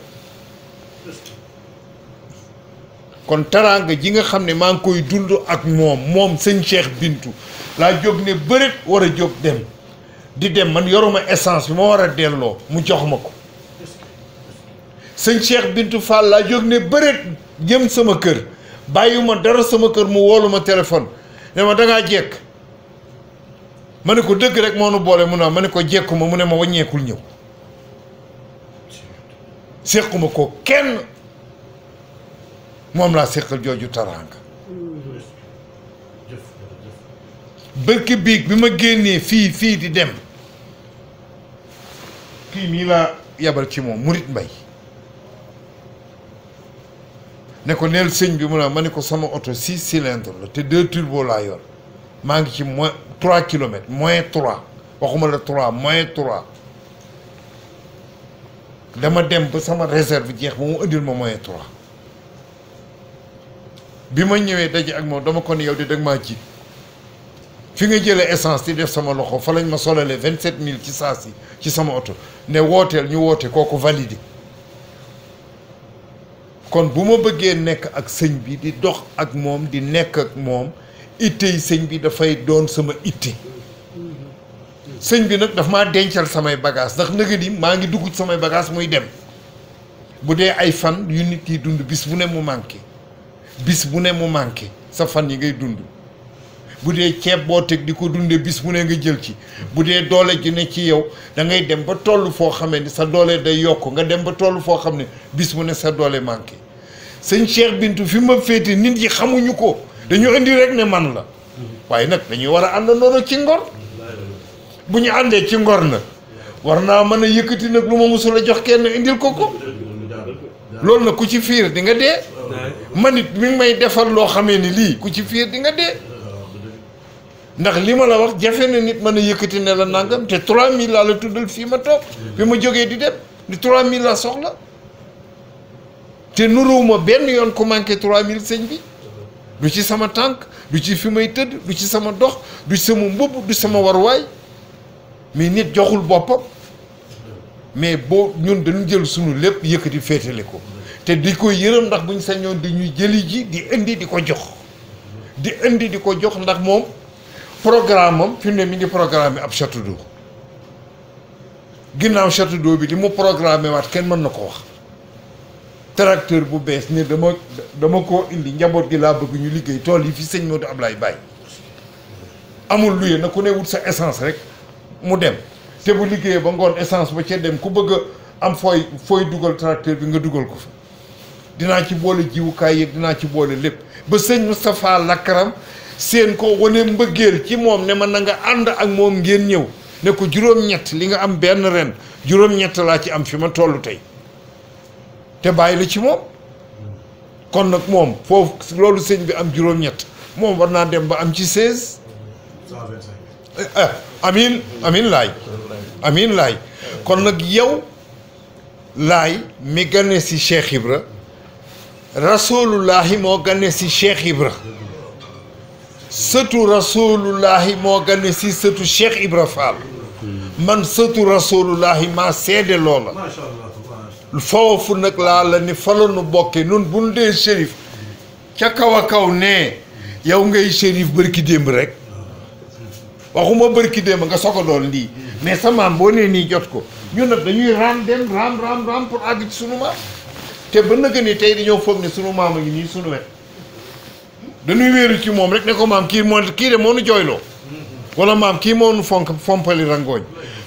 kon teraanga ji nga xam ne maa ngi koy dund ak moom sëñ Cheikh Bintu laa jóg ne bëreet war a jóg dem di dem man yoruma essence bi ma war a delloo mu jox ma ko sëñ Cheikh Bintu Fall laa jóg ne bëreet jëm sama kër bàyyiwuma dara sama kër mu woolu ma téléphone ne ma dangaa jekk ma ne ko dëgg rek moo nu boole mu ne ma ne ko jekkuma mu ne ma wàññeekul ñëw séquma ko kenn moom laa séqal jooju taraanga bërki biig bi ma génnee fii di dem kii mii laa yabal ci moom Murit Mbay ne ko neel sëñ bi mu ne ma ne ko sama oto 6 cylindres la te 2 turbo laa yor maa ngi ci moins 3 kilomètres moins 3 waxuma la 3 moins 3 dama dem ba sama réserve jeex ba mu indil ma moins 3 bi ma ñëwee daje ak moom dama ko ne yow de danga maa jiit fi nga jëlee essence di def sama loxo fa lañ ma solalee 27000 ci saa si ci sama oto ne wooteel ñu woote kooku validé kon bu ma bëggee nekk ak sëñ bi di dox ak moom di nekk ak moom itte yi sëñ bi dafay doon sama itte sëñ bi nag daf maa dencal samay bagage ndax nëga di maa ngi dugg ci samay bagage muy dem bu dee ay fan yu nit yi dund bis bu ne mu manqué bis bu ne mu manqué sa fan yi ngay dund bu dee ceeb boo teg di ko dundee bis bu ne nga jël ci bu dee doole ji ne ci yow da ngay dem ba toll foo xamee ni sa doole day yokk nga dem ba toll foo xam ne bis bu ne sa doole manqué sëñ Cheikh Bintu fi ma féete nit yi xamuñu ko dañu indi rek ne man la waaye nag dañuy war a àndandoo ci ngor bu ñu àndee ci ngor nag war naa mën a yëkkati nag lu ma musul a jox kenn indil ko loolu nag ku ci fiir di nga dee man it mi ngi may defal loo xamee ni lii ku ci fiir di nga dee ndax li ma la wax jafe na nit mën a yëkkati ne la nangam te 3000 laa la tuddal fii ma toog bi ma jógee di dem di 3000 laa soxla te nuruwuma benn yoon ku manqué 3000 sëñ bi du ci sama tànk du ci fi may tëdd du ci sama dox du ci sama mbubb du sama warwaay mais nit joxul boppam mais boo ñun dañu jël sunu lépp yëkkati féetale ko te di ko yërëm ndax buñ sañoon di ñuy jëli ji di indi di ko jox di indi di ko jox ndax moom programme am fi mu ne mi ngi programme ab château d'eau ginnaaw château d'eau bi li mu programmé waat kenn mën na ko wax tracteur bu bees ne dama koo indi njaboot gi laa bëgg ñu liggéey tool yi fi sëñ Modou Ablaye Baye amul luye na ku ne wut sa essence rek mu dem te bu liggéeyee ba ngoon essence ba ca dem ku bëgg a am fooy dugal tracteur bi nga dugal ko fa dinaa ci boole jiwukaay yeeg dinaa ci boole lépp ba sëñ Moustapha Lakaram seen ko wane mbëggeel ci moom ne ma na nga ànd ak moom ngeen ñëw ne ko juróom-ñett li nga am benn ren juróom-ñett laa ci am fi ma tollu tey te bàyyi la ci moom kon nag moom foofu loolu sëñ bi am juróom-ñett moom war naa dem ba am ci 16 amin laay kon nag yow laay mi gane si Cheikh Ibra rasulullahi moo gane si Cheikh Ibra sëtu rasulullahi moo gane si sëtu Cheikh Ibra Fall man sëtu rasulullahi maa seede loola foofu nag laa la ni fa la nu bokke nun bu nu dee shérif ca kaw a kaw nee yow ngay shérif bërki démb rek waxuma bërki démb nga soog a doon lii mais sa maam boo nee nii jot ko ñun nag dañuy raam dem raam pour àgg ci sunu maam te ba nëgë ni tey dañoo foog ne sunu maam a ngi nii sunu wet dañuy wéeru ci moom rek ne ko maam kii de moo nu jooyloo wala maam kii moo nu fompali rangooñ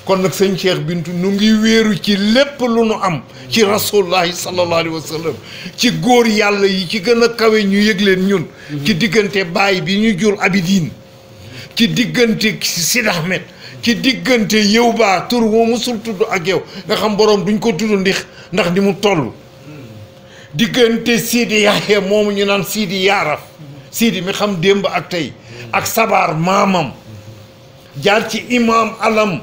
kon nag sëñ Cheikh Bintu nu ngi wéeru ci lépp lu nu am ci rasulullahi sallallahu alayhi wa sallam ci góor yàlla yi ci gën a kawe ñu yëg leen ñun ci diggante baay bi ñu jur Abidine ci diggante Sid Ahmed ci diggante yow baa tur moo musul tudd ak yow nga xam borom duñ ko tudd ndax ni mu toll diggante Sidi Yahya moomu ñu naan Sidi Yaaraf Sidi mi xam démb ak tey ak sabar maamam jaar ci imam alam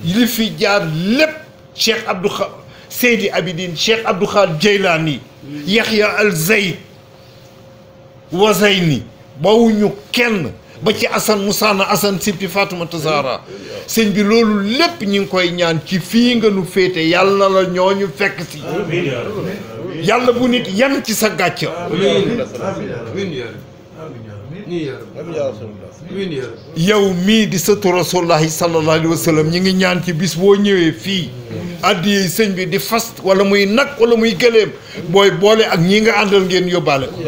li fi jaar lépp Cheikh Abdou Seydi Abidine Cheikh Abdou Khadre Jeylani Yahya al Zayd Wazayni bawuñu kenn ba ci Assane Musaana Assane sibti Faatumata Zahra sëñ bi loolu lépp ñu ngi koy ñaan ci fii nga nu féete yàlla la ñooñu fekk si yàlla bu nit yan ci sa gàcc yow mii di sëtu rasulullahi sallallahu alayhi wa sallam ñi ngi ñaan ci bis boo ñëwee fii addiyee sëñ bi di fas wala muy nag wala muy gëléem booy boole ak ñi nga àndal ngeen yóbbaale ko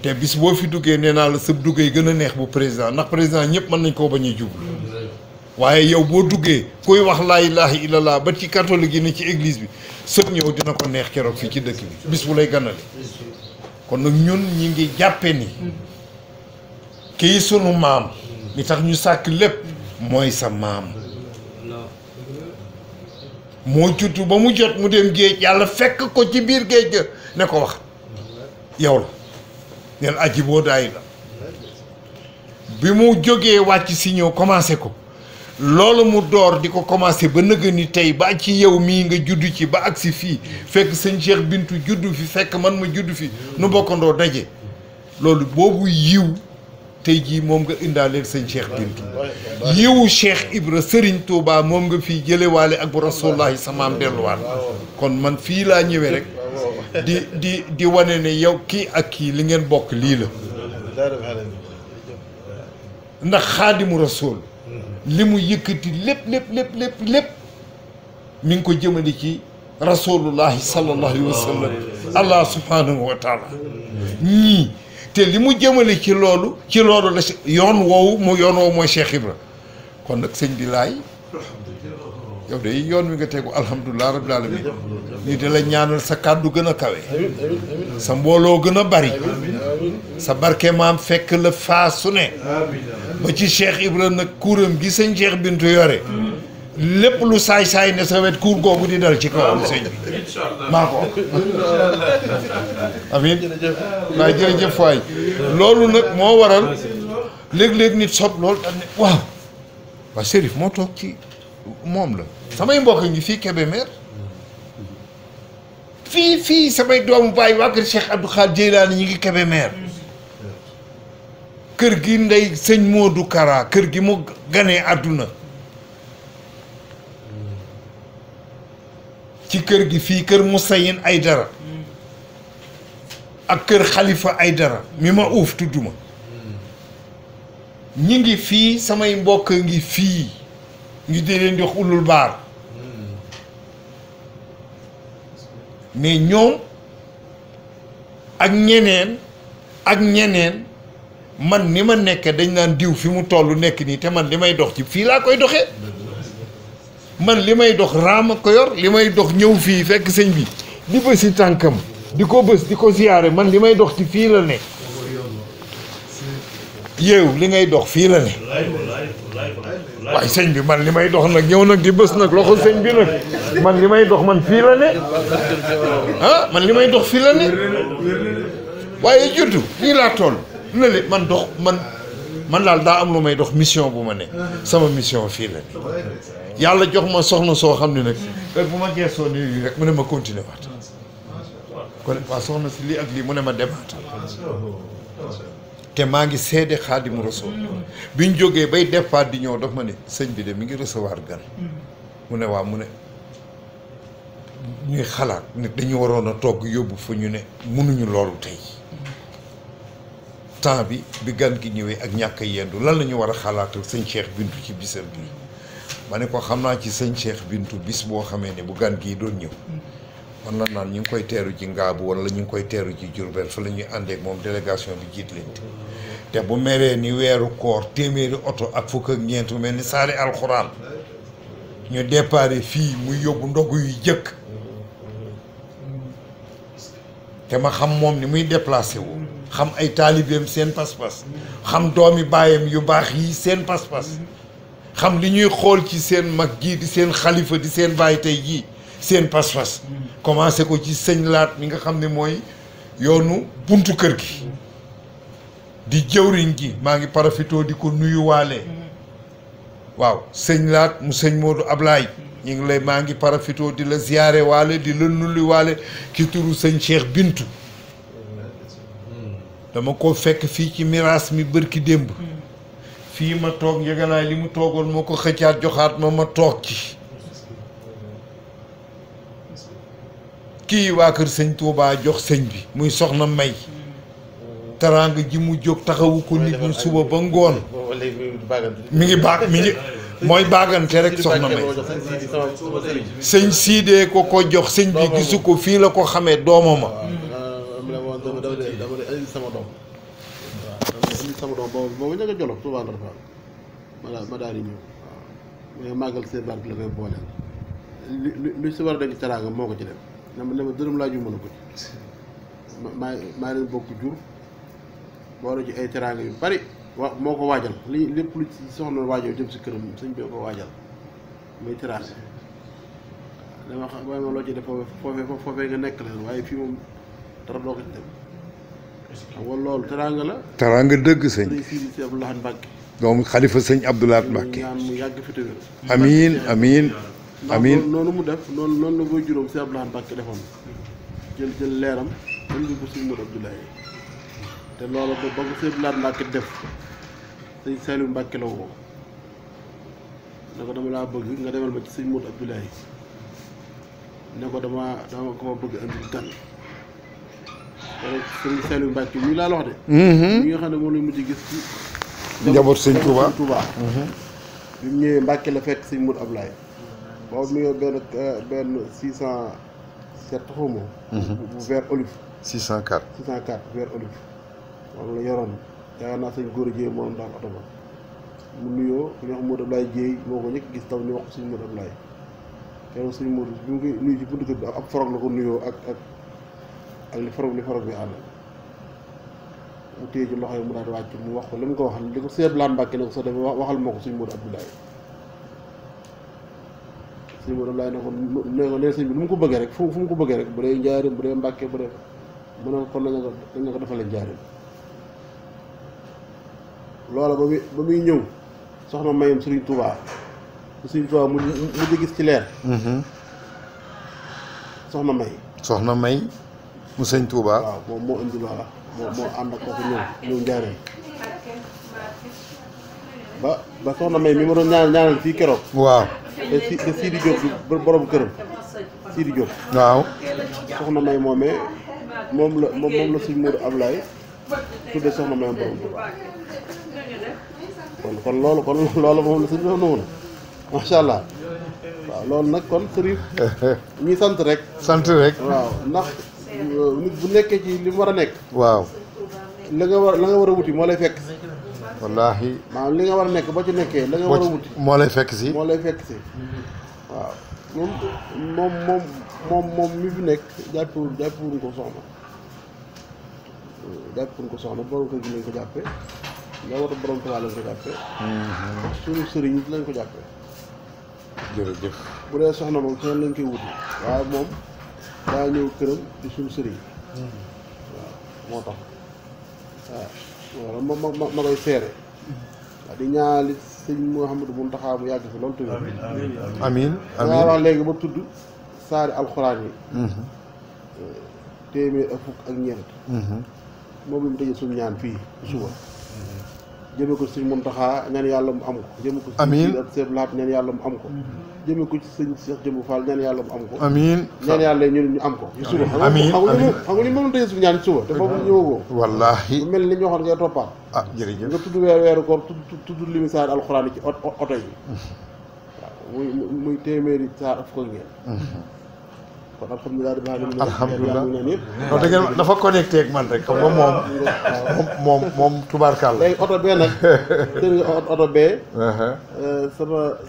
te bis boo fi duggee nee naa la sëb duggee gën a neex bu président ndax président ñëpp mën nañ koo bañ a jublu waaye yow boo duggee kuy wax laa ilaaha illallah ba ci catholique yi ne ci église bi sëb ñëw dina ko neex keroog fii ci dëkk bi bis bu lay ganale kon nag ñun ñi ngi jàppe ni kii sunu maam li tax ñu sàkk lépp mooy sa maam moo juddu ba mu jot mu dem géej yàlla fekk ko ci biir géej ga ne ko wax yow la neen aji boo daay la bi mu jógee wàcc si ñëw commencé ko loolu mu door di ko commencé ba nëgë ni tey ba ci yow mii nga juddu ci ba agsi fii fekk sëñ Cheikh Bintu juddu fi fekk man ma juddu fi nu bokkandoo daje loolu boobu yiw tey jii moom nga indaaleel sëñ Cheikh Bintu yiwu Cheikh Ibra Serigne Touba moom nga fii jëlewaale ak bu rasulullahi samaam delluwaat kon man fii laa ñëwee rek di wane ne yow kii ak kii li ngeen bokk lii la ndax xaadimu rasul li mu yëkkati lépp mi ngi ko jëmale ci rasulullahi sallallahu alayhi wa sallam allah subhanahu wa taala ñii te li mu jëmale ci loolu la yoon woowu mooy Cheikh Ibra kon nag sëñ bi laay yow de yoon wi nga tegu alhamdulilah rabbil alamin ñu di la ñaanal sa kàddu gën a kawe sa mbooloo gën a bari sa barke maam fekk la faa su ne ba ci Cheikh Ibra nag kuuram gi sëñ Cheikh Bintu yore lépp lu saay-saay ne sa wet kuur googu di dal ci kawam sëñ bi maa ko amin waaye jërëjëf waay loolu nag moo waral léeg-léeg nit sob loolu daal ne waaw Chérif moo toog ci moom la samay mbokk ngi fii Kébémer fii samay doomu baay waa kër Cheikh Abdou Khadre Jeylaani ñi ngi Kébémer kër gi ndey sëñ Modou Kara kër gi mu ganee àdduna ci kër gi fii kër Moussayin Aydara ak kër Khalifa Aydara mi ma uuf tudduma ñi ngi fii samay mbokk ngi fii ñu dee leen di wax ulul baar mais ñoom ak ñeneen man ni ma nekk dañ naan diw fi mu toll nekk nii te man li may dox ci fii laa koy doxee man li may dox raama ko yor li may dox ñëw fii fekk sëñ bi di bësi tànkam di ko bës di ko siyaare man li may dox ci fii la ne yow li ngay dox fii la ne waaye sëñ bi man li may dox nag ñëw nag di bës nag loxo sëñ bi nag man li may dox man fii la ne man li may dox fii la ne waaye juddu fii laa toll na le man dox man daal daa am lu may dox mission bu ma ne sama mission fii la ne yàlla jox ma soxna soo xam ne nag heure bu ma geesoo nii rek mu ne ma continuer waat kon waa soxna si lii ak lii mu ne ma demaat te maa ngi seede Xaadimu Rasuul biñ jógee bay départ di ñëw daf ma ne sëñ bi de mi ngi recevoir gan mu ne waaw mu ne ñuy xalaat ne dañu waroon a togg yóbbu fa ñu ne mënuñu loolu tey temps bi gan gi ñëwee ak ñàkk a yendu lan la ñu war a xalaatal sëñ Cheikh Bintu ci bisam bi ma ne ko xam naa ci sëñ Cheikh Bintu bis boo xamee ne bu gan gii doon ñëw man la naan ñu ngi koy teeru ci Ngaabu wala ñu ngi koy teeru ci Diourbel fa la ñuy àndeek moom délégation bi jiit lañ te bu meree ni weeru koor téeméeri oto ak fukk ak ñeent mel ni saari alxuraan ñu déparé fii muy yóbbu ndogu yu jëkk te ma xam moom ni muy déplacé wu xam ay taalibeem seen pas-pas xam doomi baayam yu baax yi seen pas-pas xam li ñuy xool ci seen mag jii di seen xalifa di seen baay tey jii seen pas-pas commencé ko ci sëñ Laat mi nga xam ne mooy yoonu buntu kër gi di jëwriñ gi maa ngi parafitoo di ko nuyuwaale waaw sëñ Laat mu sëñ Modou Ablaye ñu ngi lay maa ngi parafitoo di la ziyaare waale di la nuyuwaale ki turu sëñ Cheikh Bintu dama ko fekk fii ci miraas mi bërki démb fii ma toog njëganaay li mu toogoon moo ko xëccaat joxaat ma toog ci kii waa kër sëñ Touba jox sëñ bi muy soxna May teraanga ji mu jóg taxawu ko nit ñi suba ba ngoon mi ngi mooy baagante rek soxna May sëñ siidee ko jox sëñ bi gisu ko fii la ko xamee doomama sama doom boobu ña nga jolof Touba Ndar Fall ma daal di ñëw waaw mais màggal seen barke la koy booleel lu si war a denc teraanga moo ko ci def ne ma dërëm laa ju mën a ko ci maa leen bokk jur boole ci ay teraanga yu bari moo ko waajal lépp lu ci soxna waajal jëm si këram sëñ bi ko waajal muy teraanga dama xam waaye moom loo ci def foofee nga nekk leen waaye fii moom dara doo ko ci dem xam nga loolu teraanga la teraanga dëgg sëñ Sidi si Abdou Lahad Mbacké doomu xalifa sëñ Abdou Lahad Mbacké ñaan mu yàgg fi te wér amiin amiin amiin noonu mu def noonu la koy juróom si Abdou Lahad Mbacké defoon jël leeram indi ko sëñ Modou Abdoulaye te loolu ba ko sëñ Abdou Lahad Mbacké def sëñ Saliou Mbacké la woo ne ko dama laa bëgg nga demal ma ci sëñ Modou Abdoulaye ne ko dama ko bëgg indi gan sëñ Saliou Mbacké ñu laa la wax de ñi nga xam ne moom lañ mujj gis ci njaboot sëñ Touba bi mu ñëwee Mbacké la fekk sëñ Modou Abdoulaye boobu mi ngi benn 607 xaw ma bu vert olive 604 vert olive moom la yoroon yaakaar naa sëñ góor a jéey moom daal oto ba mu nuyoo ku ñuy wax Modou Abdoulaye jéey moo ko njëkk gis taw ñu wax ko sëñ Modou Abdoulaye teewul sëñ Modou bi mu ngi nuyu ci buntu kër bi ab forog la ko nuyoo ak li forog bi ànd mu téye ci loxo yi mu daal di wàcc mu wax ko li mu ko wax li ko Sëñ Abdou Lahad Mbacké ne ko soo demee waxal ma ko sëñ Modou Abdoulaye sëñ Modou Abdoulaye ne ko nee sëñ bi nu mu ko bëggee rek fu mu ko bëggee rek bu dee njaarim bu dee Mbacké bu dee mu ne ko kon dañ ko defalee njaarim loola ba muy ñëw soxna mayam Serigne Touba Serigne Touba mu gis ci leer soxna may mu sëñ Touba waaw moom moo indi loola moo ànd ak kooku ñëw njaarim ba soxna may mi ma doon ñaanal fii keroog waaw te Sidi Diop bi borom këram Sidi Diop waaw soxna may moomee moom la sëñ Modou Abdoulaye tudde soxna may borom Touba kon loolu moom la sëñ bi noonu macha allah waaw loolu nag kon sëriñ ñuy sant rek waaw ndax nit bu nekkee ci li mu war a nekk waaw la nga war a wuti moo lay fekk si wallaahi maanaam li nga war a nekk ba ci nekkee la nga war a wuti moo lay fekk si waaw moom mi fi nekk jàppewuñ ko soxna borom kër gi lañ ko jàppe nga wata borom Tuubaa lañ ko jàppe suñu sëriñ lañ ko jàppe jërëjëf bu dee soxna moom feneen lañ koy wuti waaye moom daa ñëw këram di suñu sëriñ waaw moo tax waaw ma koy seere waaw di ñaali sëñ Mouhamadou Mountakha mu yàgg fi loolu tamit amiin dangaa wax léegi ba tudd saari alxuraan yi téeméer ak fukk ak ñeent moom la mu tëjee suñu ñaan fii suba jëme ko sëñ Mountakha ñaan yàlla mu am ko jëme ko amiin ak Sëñ Laat ñaan yàlla mu am ko jëme ko ci sëñ Cheikh Jëmbu Fall ñaan yàlla mu am ko amiin ñaan yàlla ñu am ko ci suba amiin xam nga li mënul tëjee suñu ñaan suba te boobu ñëwagoo wallaahi mel ni ñu waxoon ngay toppaat jërëjëf nga tudd weeru koor tudd limi saar alxuraan yi ci oto yi waaw muy téeméeri saar af ko ngeen kon alhamdulilah alhamdulilah non da ngeen dafa connecté ak man rek xam nga moom tubaarkàlla léegi oto bee nag kër nga oto bee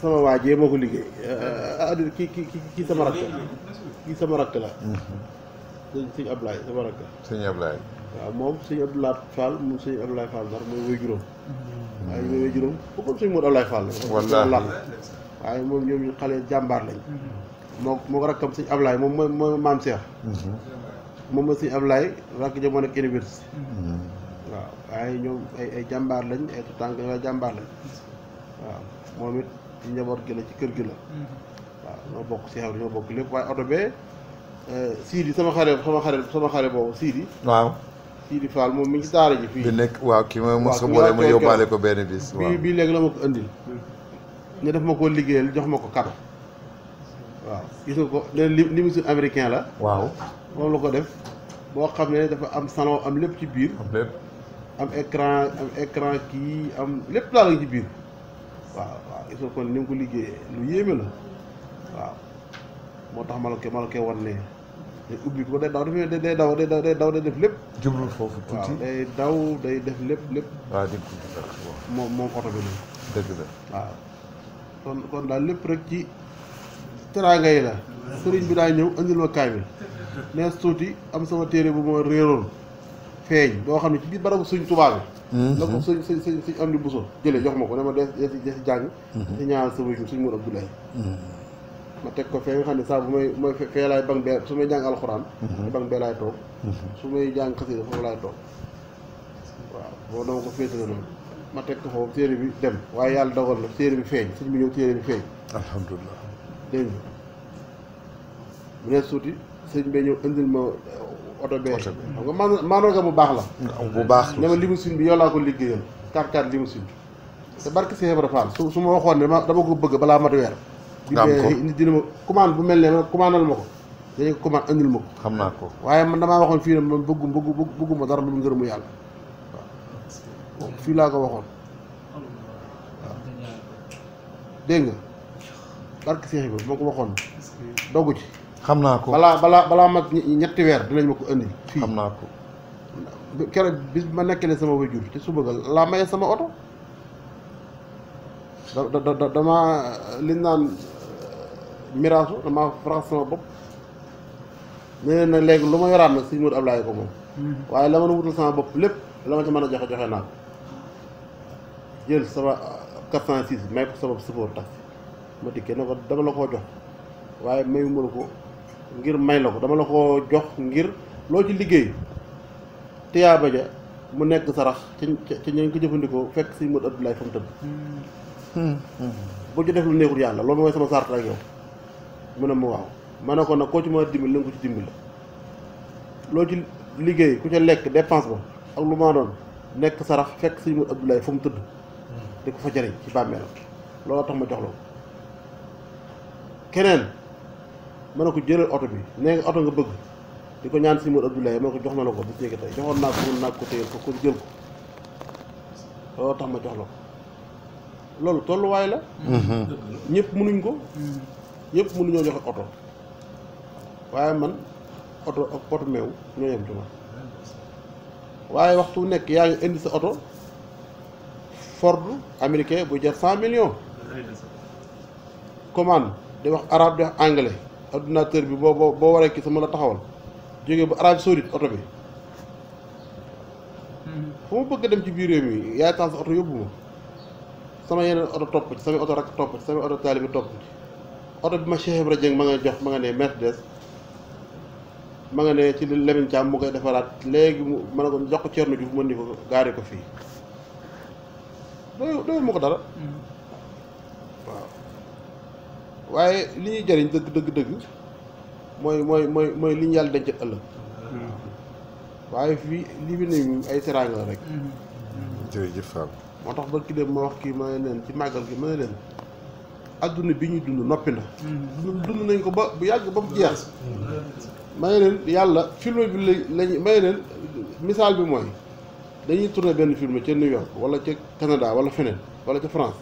sama waajee moo ko liggéey addi kii sama rakk la sëñ Ablaye sama rakk sëñ Ablaye waaw moom sëñ Abdoulaye Fall moom sëñ Abdoulaye Fall Ndar mooy woy juróom waaye mooy woy juróom foofu sëñ Modou Abdoulaye Fall la waaye moom ñoom ñu xale jàmbaar lañ moo ko rakkam sëñ Ablaye moom mooy maam Cheikh moom mooy sëñ Ablaye rakk ja moo nekk université waaw waaye ñoom ay jàmbaar lañ ay tànk waaye jàmbaar lañ waaw moom it ci njaboot gi la ci kër gi la waaw ñoo bokk si xew ñoo bokk lépp waaye oto bee Sidi sama xare boobu Sidi waaw kii di Fall moom mi ngi ci daara ji fii. bi nekk waaw ki ma mos a waaw boole ma yóbbaale ko benn bis. waaw bii léegi la ma ko indil. ñu def ma koo liggéeyal jox ma ko cadeau. waaw gis nga ko limousine américain la. waaw moom la ko def boo xam ne dafa am salon am lépp ci biir. am lépp. am écran kii am lépp daal la ci biir. waaw gis nga kon ni mu ko liggéeyee lu yéeme la waaw moo tax ma la koy wan ne day ubbi ko day daw day def lépp. jublul foofu tuuti waaw day daw day def lépp. waaw di ko moom oto bi la. dëgg la waaw kon daal lépp rek ci teraanga yi la. sëriñ bi daa ñëw andil ma kaamil nees tuuti am sama téere bu ma réeroon feeñ boo xam ne ci biir barabu suñ tubaab bi. la ko suñ am di buso jëlee jox ma ko ne ma des si jàng. si ñaanal sama jur suñ mën Abdoulaye. ma teg ko fee nga xam ne saa bu may fee laay bang bee su may jàng alxuraan. bang bee laay toog. su may jàng xasida foofu laay toog waaw boo dama ko féetale noonu ma teg ko foofu téere bi dem waaye yàlla dogal na téere bi feeñ sëñ bi ñëw téere bi feeñ. alhamdulilah. dégg nga bu ne suuti sëñ bee ñëw indil ma oto bee. xam nga maanaam bu baax la. bu baax la ne ma limousine bi yow laa ko liggéeyal 4x4 limousine te barke Cheikh Ibra Fall su ma waxoon ne dama ko bëgg balaa mat weer. nga am ko bi dina ma commande bu mel ne ma commandal ma ko dañu ko commande andil ma ko. xam naa ko waaye man damaa waxoon fii ne man bëgguma dara lu mu ngërëmu yàlla waaw fii laa ko waxoon waaw dégg nga barke Cheikh Ibra moo ko waxoon doggu ci. xam naa ko balaa mag ñetti weer dinañ ma ko indi fii xam naa ko keroog bis ma nekkee ne sama wajur te suba ga laa maye sama oto dama liñ naan miraasu dama farax sama bopp ne nag léegi lu ma yoraat nag sëñ Modou Ablaye ko moom waaye la ma wutal sama bopp lépp la ma ci mën a joxe naa ko jël sama 406 may ko sama sëfoor taxi ma dikkee ne ko dama la koo jox waaye mayu ma la ko ngir may la ko dama la ko jox ngir loo ci liggéey tiyaaba ja mu nekk sarax ci ñu ko jëfandikoo fekk sëñ Modou Abdoulaye fa mu tëdd bu ci def lu neexul yàlla loolu mooy sama sart ak yow mu ne ma waaw ma ne ko nag koo ci mën a dimbali la nga ko ci dimbali loo ci liggéey ku ca lekk dépense ba ak lu ma doon nekk sarax fekk sëñ Modou Abdoulaye fa mu tëdd di ko fa jëriñ ci bàmmeelam looloo tax ma jox la ko keneen ma ne ko jëlal oto bi nee nga oto nga bëgg di ko ñaan sëñ Modou Abdoulaye ma ne ko jox na la ko bu nekk tey joxoon naa ko mun naa ko téyel ko jël ko looloo tax ma jox la ko loolu tolluwaay la ñëpp mënuñ ko ñëpp mënuñoo joxe oto waaye man oto ak oto meew ñoo yem ci man waaye waxtu nekk yaa ngi indi sa oto Ford américain bu jar 100 millions commande di wax arabe di wax anglais ordinateur bi boo waree kii sama la taxawal jógee ba Arabie Saoudite oto bi fu ma bëgg dem ci biir réew mi yaay taal sa oto yóbbu ma sama yeneen oto topp ci sama oto rakk topp ci sama oto taalibi topp ci oto bi ma Cheikh Ibra Dieng ma nga jox ma nga ne Mercedes ma nga ne ci Lamine Thiam mu koy defaraat léegi mu mën a ko jox ko Thierno Diouf mën ni ko gaari ko fii doyul ma ko dara waaw waaye li ñuy jëriñ dëgg mooy li ñu yàlla denc ëllëg waaye fii li bi ne ay teraanga la rek jërëjëf Fall moo tax ba ki dem ma wax kii ma ne leen ci màggal gi ma ne leen adduna bi ñuy dund noppi na dund nañ ko ba bu yàgg ba mu jeex ma ne leen yàlla film bi lañ ma ne leen misaal bi mooy dañuy tourné benn film ca New York wala ca Canada wala feneen wala ca France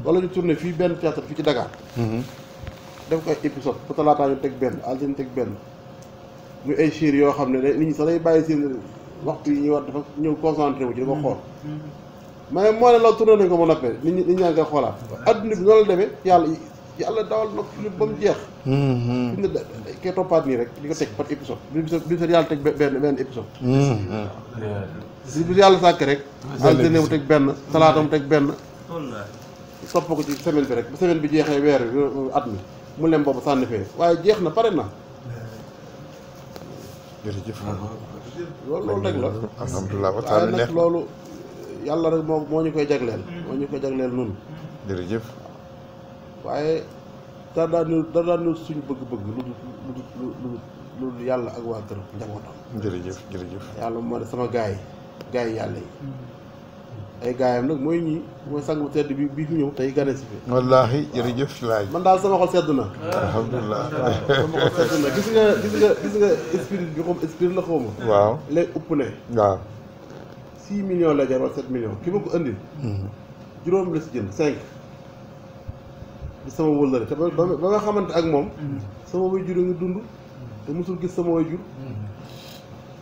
wala ñu tourné fii benn théâtre fii ci Dakar def ko ay épisode ba talaataa ñu teg benn altine teg benn muy ay séries yoo xam ne nit ñi sax day bàyyi seen waxtu yi ñuy war dafa ñëw concentré wu ci di ko xool mais moo ne loolu tourné nañ ko ba noppee nit ñaa ngi koy xoolaat adduna bi noonu la demee yàlla dawal na film ba mu jeex fi ne koy toppaat nii rek di ko teg par épisode bi sa yàlla teg benn épisode bi yàlla sàkk rek altine mu teg benn talaata mu teg benn topp ko ci semaine bi rek ba semaine bi jeexee weer bi at mi mu lem boobu sànni fee waaye jeex na pare na jërëjëf loolu rek la alhamdulilah waaye nag loolu yàlla rek moo ñu koy jagleel moo ñu koy jagleel nun jërëjëf waaye dara daan suñu bëgg-bëgg lu yàlla ak waa këram njabootam. jërëjëf jërëjëf. yàlla moo ne sama gaay yi yàlla yi ay gaayam nag mooy ñii mooy sang bu tedd bi fi ñëw tey gane si fi. wallaahi jërëjëf laaj. man daal sama xol sedd na. alhamdulilah. sama xol sedd na gis nga esprit bi xaw ma esprit la xaw ma. waaw léegi upp ne. waaw. 6 millions la jar wala 7 millions ki ma ko andil. juróom la si jënd 5. di sama wëllëre te ba nga xamante ak moom. sama waajur a ngi dund. te mosul gis sama waajur.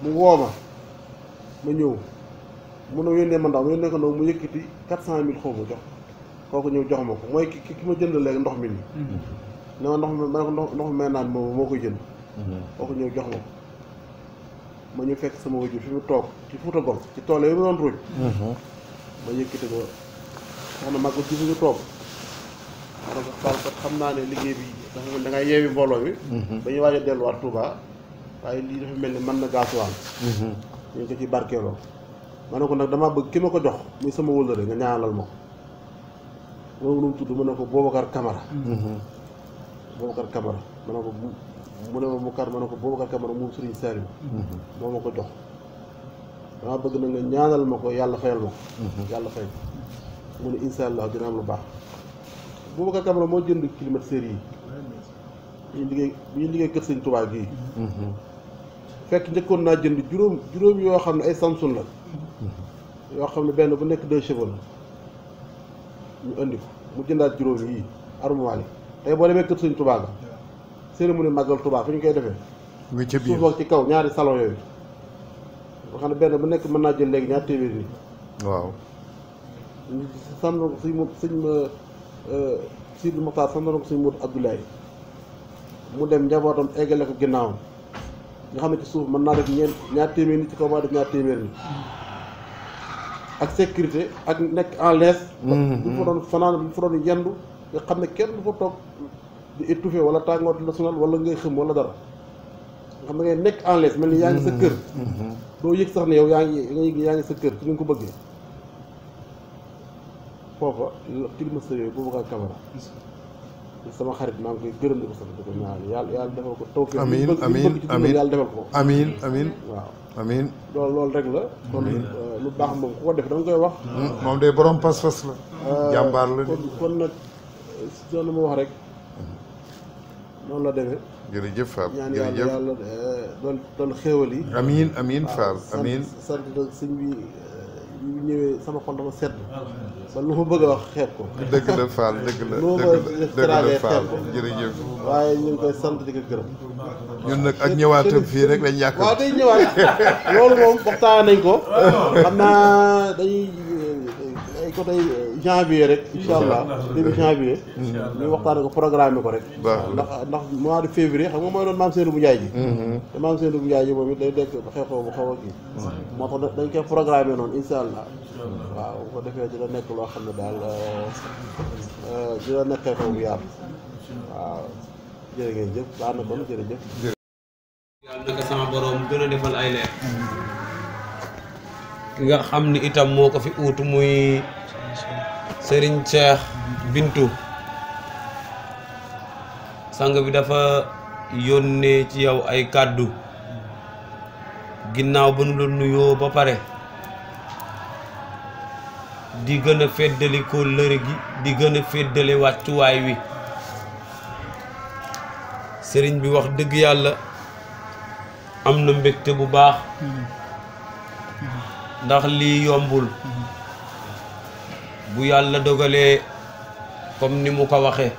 mu woo ma ñëw. mun a yónnee ma ndaw ma yónnee ko ndaw mu yëkkati 400 000 xaw ma jox kooku ñëw jox ma ko mooy ki ma jënd léegi ndox mi nii. ne ma ndox mi may naan moo koy jënd. kooku ñëw jox ma ko ma ñu fekk sama wajur fi mu toog ci Fuuta Gol ci tool yi mu doon ruuj. ma yëkkati ko soxna mag ci fi mu toog ma ne ko Fall kat xam naa ne liggéey bi dafa mel da ngay yeewi mbooloo mi. ba ñu waaj a delluwaat Touba waaye lii dafa mel ni mën na gaasuwaan. ñu ngi ko ci barkeeloo. ma ne ko nag damaa bëgg ki ma ko jox muy sama wëllëre nga ñaanal ma ko moom nu mu tudd ma ne ko Boubacar Camara. Boubacar Camara ma ne ko mu ne ma ma ne ko Boubacar Camara moom Serigne Saliou. moo ma ko jox damaa bëgg nag nga ñaanal ma ko yàlla fayal ma ko. yàlla fay mu ne incha allah dina am lu baax. Boubacar Camara moo jënd climatiseur yi bi ñu liggéey kër Sëñ Touba gii. fekk njëkkoon naa jënd juróom yoo xam ne ay Samsung la. yoo xam ne benn bu nekk 2 chevaux la ñu indi ko mu jëndaat juróom yii armoire yi tey boo demee kër Sëñ Touba ga cérémonie màggal Touba fi ñu koy defee. nga ca biir suuf ak ci kaw ñaari salon yooyu. nga xam ne benn bu nekk mën naa jël léegi ñaar téeméer nii. waaw. ñu sant ko sëñ Sidi Mokhtar sant na ko sëñ Modou Abdoulaye mu dem njabootam eggale ko ginnaawam nga xam ne ci suuf mën naa def ñaar téeméer ni ci kaw maa def ñaar téeméer ni ak sécurité ak nekk en l'aise. bu fa doon fanaan bu fa doon yendu nga xam ne kenn du fa toog di étouffé wala tàngoor di la sonal wala ngay xëm wala dara nga xam ne ngay nekk en l'aise mel ni yaa ngi sa kër. doo yëg sax ne yow yaa ngi sa kër ci ni nga ko bëggee. foofa climatiseur yooyu Boubacar Camara sama xarit maa ngi koy gërëm di ko sant di ko ñaanal yàlla defal ko taw. amiin amiin amiin yàlla defal ko. amiin amiin waaw amiin. loolu rek la. kon lu baax moom ku ko def da nga koy wax. moom day borom pas-pas la. jàmbaar la kon nag si doon ma wax rek noonu la demee. jërëjëf Fall ñaan jërëjëf yàlla doon xéewal yi. amiin amiin Fall amiin. sant nag sëñ bi ñu ñëwee sama xol dafa sedd. ba lu ma bëgg a wax xeeb ko. dëgg la Fall dëgg la dëgg la Fall jërëjëf. waaye ñu ngi koy sant di ko gërëm. ñun nag ak ñëwaatam fii rek lañ yàq. waaw day ñëwaat loolu moom waxtaan nañ ko. xam naa dañuy ay côté janvier rek incha allah début janvier. ñu waxtaanee ko programme ko rek. ndax mois de février xam nga mooy doon maam Seydou bu Ndiaye ji. te maam Seydou bu Ndiaye ji moom it day dekk xew-xew bu xaw a kii. moo tax dañ koy programme noonu incha allah. waaw bu ko defee dina nekk loo xam ne daal dina nekk xew-xew bu yaatu. waaw jërë ngeen jëf baax na kon jërëjëf. yàlla naka sama borom gën a defal ay leer. ki nga xam ni itam moo ko fi uutu muy Serigne Cheikh Bintu sang bi dafa yónnee ci yow ay kàddu ginnaaw ba nu la nuyoo ba pare di gën a feddali kóllëre gi di gën a feddali wàccuwaay wi sëriñ bi wax dëgg yàlla am na mbégte bu baax ndax lii yombul bu yàlla dogalee comme ni mu ko waxee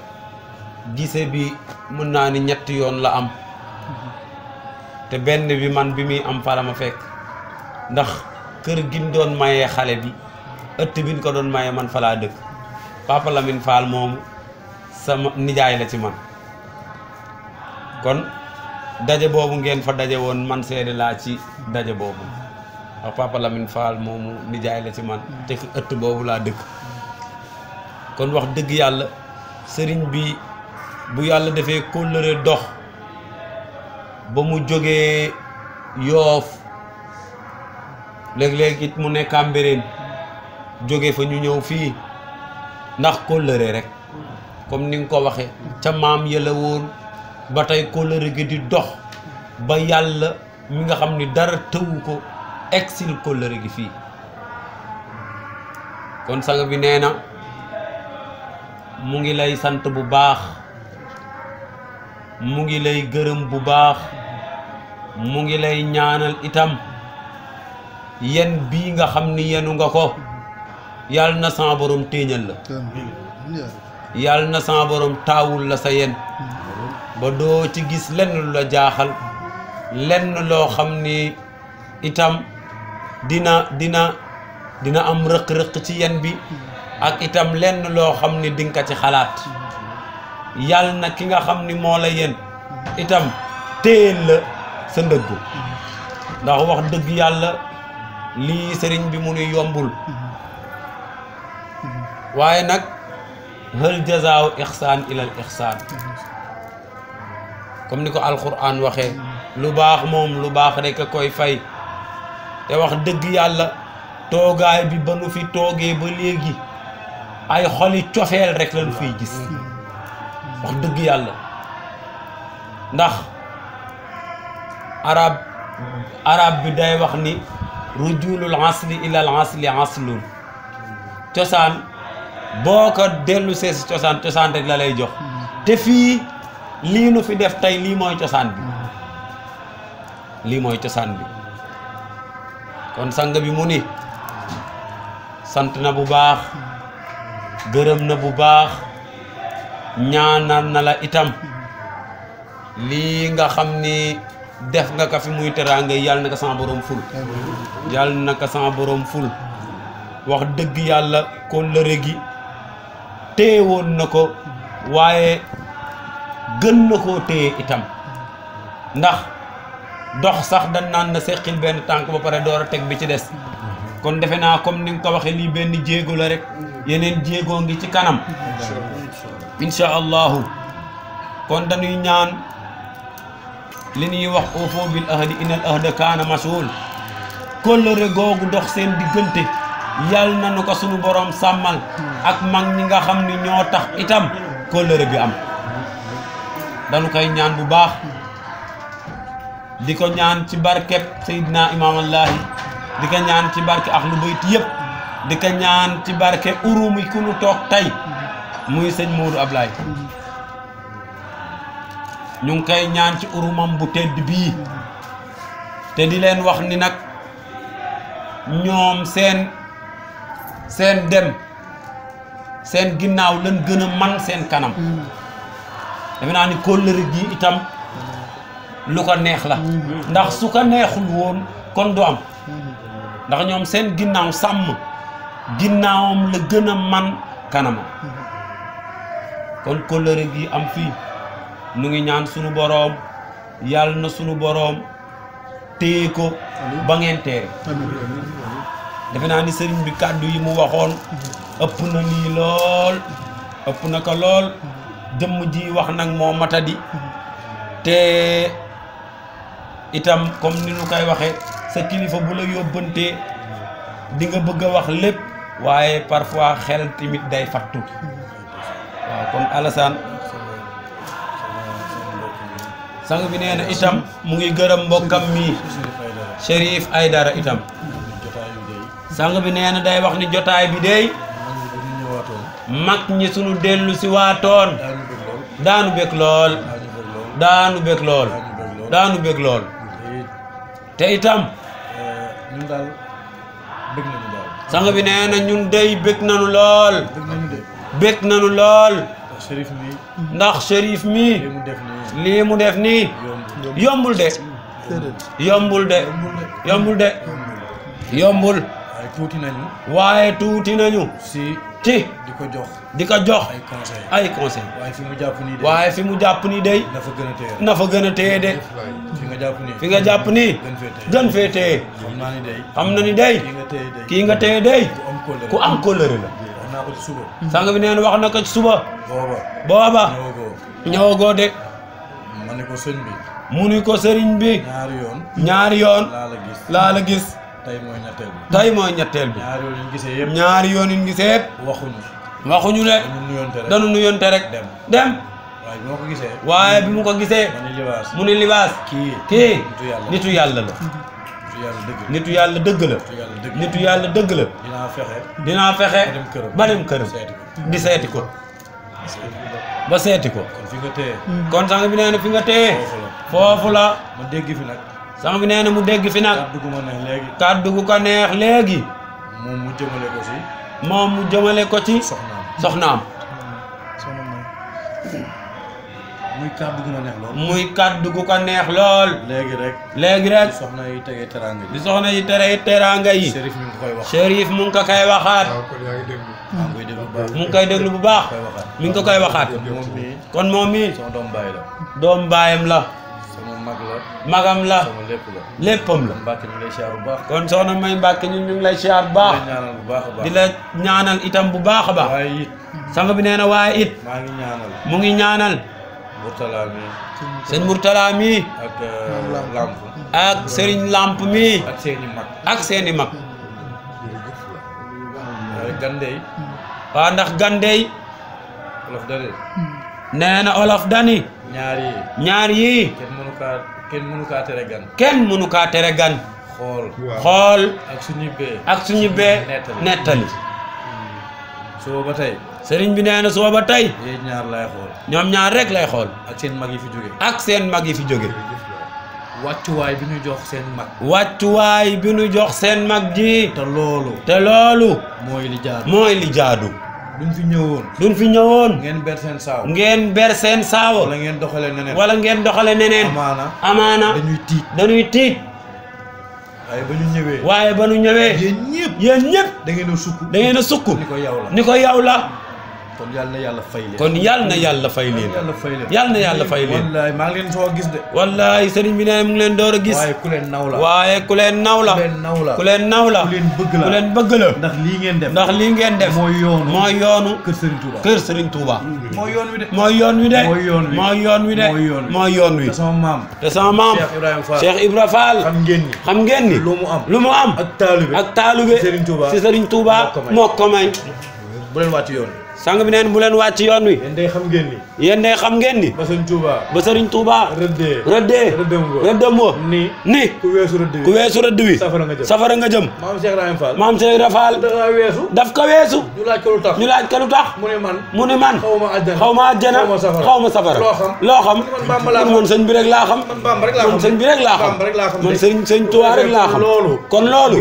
gise bi mën naa ni ñetti yoon la am te benn bi man bi muy am fara ma fekk ndax kër gi mu doon mayee xale bi ëtt bi ñu ko doon mayee man fa laa dëkk Papa Lamine Fall moomu sama nijaay la ci man kon daje boobu ngeen fa daje woon man seede laa ci daje boobu wax Papa Lamine Fall moomu nijaay la ci man te ëtt boobu laa dëkk kon wax dëgg yàlla sëriñ bi bu yàlla defee kóllëre dox ba mu jógee Yoof léeg-léeg it mu nekk Cambérène jóge fa ñu ñëw fii ndax kóllëre rek comme ni nga ko waxe ca maam ya la woon ba tey kóllëre gi di dox ba yàlla mi nga xam ni dara tëwu ko exil kóllëre gi fii kon sang bi nee na mu ngi lay sant bu baax mu ngi lay gërëm bu baax mu ngi lay ñaanal itam yen bii nga xam ni yenu nga ko yàlla na sama borom téeñal la yàlla na sama borom taawul la sa yen ba doo ci gis lenn lu la jaaxal lenn loo xam ni itam dina am rëq-rëq ci yen bi ak itam lenn loo xam ni dinga ci xalaat yàlla na ki nga xam ni moo la yen itam téel la sa ndëggu ndax wax dëgg yàlla lii sëriñ bi mu nuy yombul waaye nag hal jazaaw ixsaan ilal ixsaan comme ni ko alquran waxee lu baax moom lu baax rek a koy fay te wax dëgg yàlla toogaay bi ba nu fi toogee ba léegi ay xoli cofeel rek lañu fiy gis wax dëgg yàlla ndax arab bi day wax ni rujulul asli ilal asli aslun cosaan boo ko dellu see si cosaan rek la lay jox te fii lii nu fi def tey lii mooy cosaan bi lii mooy cosaan bi kon sang bi mu ni sant na bu baax gërëm na bu baax ñaanal na la itam lii nga xam ni def nga ka fi muy teraanga yàlla na ko sama borom ful yàlla na ko sama borom ful wax dëgg yàlla kóllëre gi téye woon na ko waaye gën na koo téye itam ndax dox sax dañ naan na seqil benn tànk ba pare door a teg bi ci des kon defe naa comme ni nga ko waxee lii benn jéego la rek yeneen jéego ngi ci kanam insha allahu kon dañuy ñaan li ñuy wax awfu bil ahdi innal ahda kaana mas'uul kóllëre googu dox seen diggante yàlla na nu ko sunu borom sàmmal ak mag ñi nga xam ni ñoo tax itam kóllëre bi am dañu koy ñaan bu baax di ko ñaan ci barkeb Seydina Imaam Allahi di ko ñaan ci barke ahlu bayt yëpp di ko ñaan ci barke urumi ku nu toog tey muy sëñ Modou Ablaye ñu ngi koy ñaan ci urumam bu tedd bii te di leen wax ni nag ñoom seen dem seen ginnaaw lañ gën a man seen kanam defe naa ni kóllëre gi itam lu ko neex la ndax su ko neexul woon kon du am ndax ñoom seen ginnaaw sàmm ginnaawam la gën a man kanamam kon kóllëre gi am fii nu ngi ñaan sunu boroom yàlla na sunu boroom téye ko ba ngeen teere defe naa ni sëriñ bi kàddu yi mu waxoon ëpp na lii lool ëpp na ko lool jëmm ji wax nag moo matadi te itam comme ni nu koy waxe sa kilifa bu la yóbbantee di nga bëgg a wax lépp waaye parfois xel tamit day fattu waaw kon Alassane sang bi nee na itam mu ngi gërëm mbokkam mi Chérif Aïdara itam sang bi nee na day wax ni jotaay bi dey mag ñi sunu dellu si waatoon daanu bég lool daanu bég lool daanu bég lool te itam ñun daal bëgg nañu daal sang bi nee na ñun dey bég nañu lool bég nañu lool Chérif mi ndax Chérif mi lii mu def nii yombul de yombul de yombul de yombul waaye tuuti nañu waaye tuuti nañu si ci di ko jox ay conseil ay conseil waaye fi mu jàpp nii de waaye fi mu jàpp nii day na fa gën a téye na fa gën a téye de fi nga jàpp nii fi nga jàpp nii gën fee téye xam naa ni day xam na ni day kii nga téye day ku am kóllëre la wax naa ko ci suba sang bi neen wax na ko ci suba booba booba ñëwagoo de ma ne ko sëñ bi mu ni ko sëriñ bi ñaari yoon laa la gis tey mooy ñetteel bi tey mooy ñetteel bi ñaari yoon yi ñu gisee yëpp ñaari yoon yi ñu gisee yëpp waxuñu de dañu nuyonte rek dañu nuyonte rek dem waaye bi ma ko gisee waaye bi mu ko gisee ma ne libaas mu ne libaas kii nitu yàlla la nitu yàlla dëgg la nitu yàlla dëgg la dinaa fexe ba dem këram di seeti ko ba seeti ko kon fi nga téye kon sang bi nee na fi nga téye foofu la ma dégg fi nag sang bi nee na mu dégg fi nag kàddu gu ma neex léegi kàddu gu ko neex léegi moom mu jëmale ko si moom mu jëmale ko ci soxnaam muy kàddu gu ma neex lool muy kàddu gu ko neex lool léegi rek soxna yi tegee teraanga di soxna yi tere teraanga yi Chérif mi ngi koy wax Chérif mu ngi ko koy waxaat mu ngi koy déglu bu baax mi ngi ko koy waxaat kon moom mii sama doom baay la doom baayam la sama mag la magam la sama lépp la léppam la Mbàkke ñu ngi lay siyaar bu baax kon soxna May Mbàkke ñun ñu ngi lay siyaar bu baax ñaanal bu baax a baax di la ñaanal itam bu baax a baax waaye it sang bi nee na waaye it maa ngi ñaanal mu ngi ñaanal Mourtala mi sëñ Mourtala mi ak Lamp ak Serigne Lamp mi ak seeni mag ak seeni mag Gandey waa ndax Gandey olof dane nee na olof dani ñaar yii kenn mënu kaa tere gan kenn mënu kaa tere gan xool ak suñu bee nettali suba ba tey sëriñ bi nee na suba ba tey yéen ñaar lay xool ñoom ñaar rek lay xool ak seen mag yi fi jóge ak seen mag yi fi jóge wàccuwaay bi ñu jox seen mag wàccuwaay bi ñu jox seen mag ji te loolu mooy li jaadu duñ fi ñëwoon ngeen ber seen saawo wala ngeen doxale neneen amaana dañuy tiit waaye ba ñu ñëwee yéen ñëpp da ngeen a sukk ni ko yow la kon yàlla na yàlla fay leen kon yàlla na yàlla fay leen yàlla na yàlla fay leen wallaay maa ngi leen soo gis de wallaay sëriñ bi nee na mu ngi leen door a gis waaye ku leen naw la waaye ku leen naw la ku leen naw la ku leen bëgg la ndax lii ngeen def mooy yoonu kër Sëriñ Tuuba mooy yoon wi de mooy yoon wi te sama maam Cheikh Ibra Fall xam ngeen ni lu mu am ak taalube si Sëriñ Tuuba moo ko may bu leen wàcc yoon sang bi neen bu leen wàcc yoon wi yéen day xam ngeen ni ba Sëriñ Tuuba rëddee rëddam wa ni ku weesu rëdd wi safara nga jëm maam Cheikh Ibra Fall daf ko weesu ñu laaj ko lu tax mu ne man xaw ma àjjana xaw ma safara loo xam man sëñ bi rek laa xam man sëñ bi rek laa xam man sëñ Tuuba rek laa xam kon loolu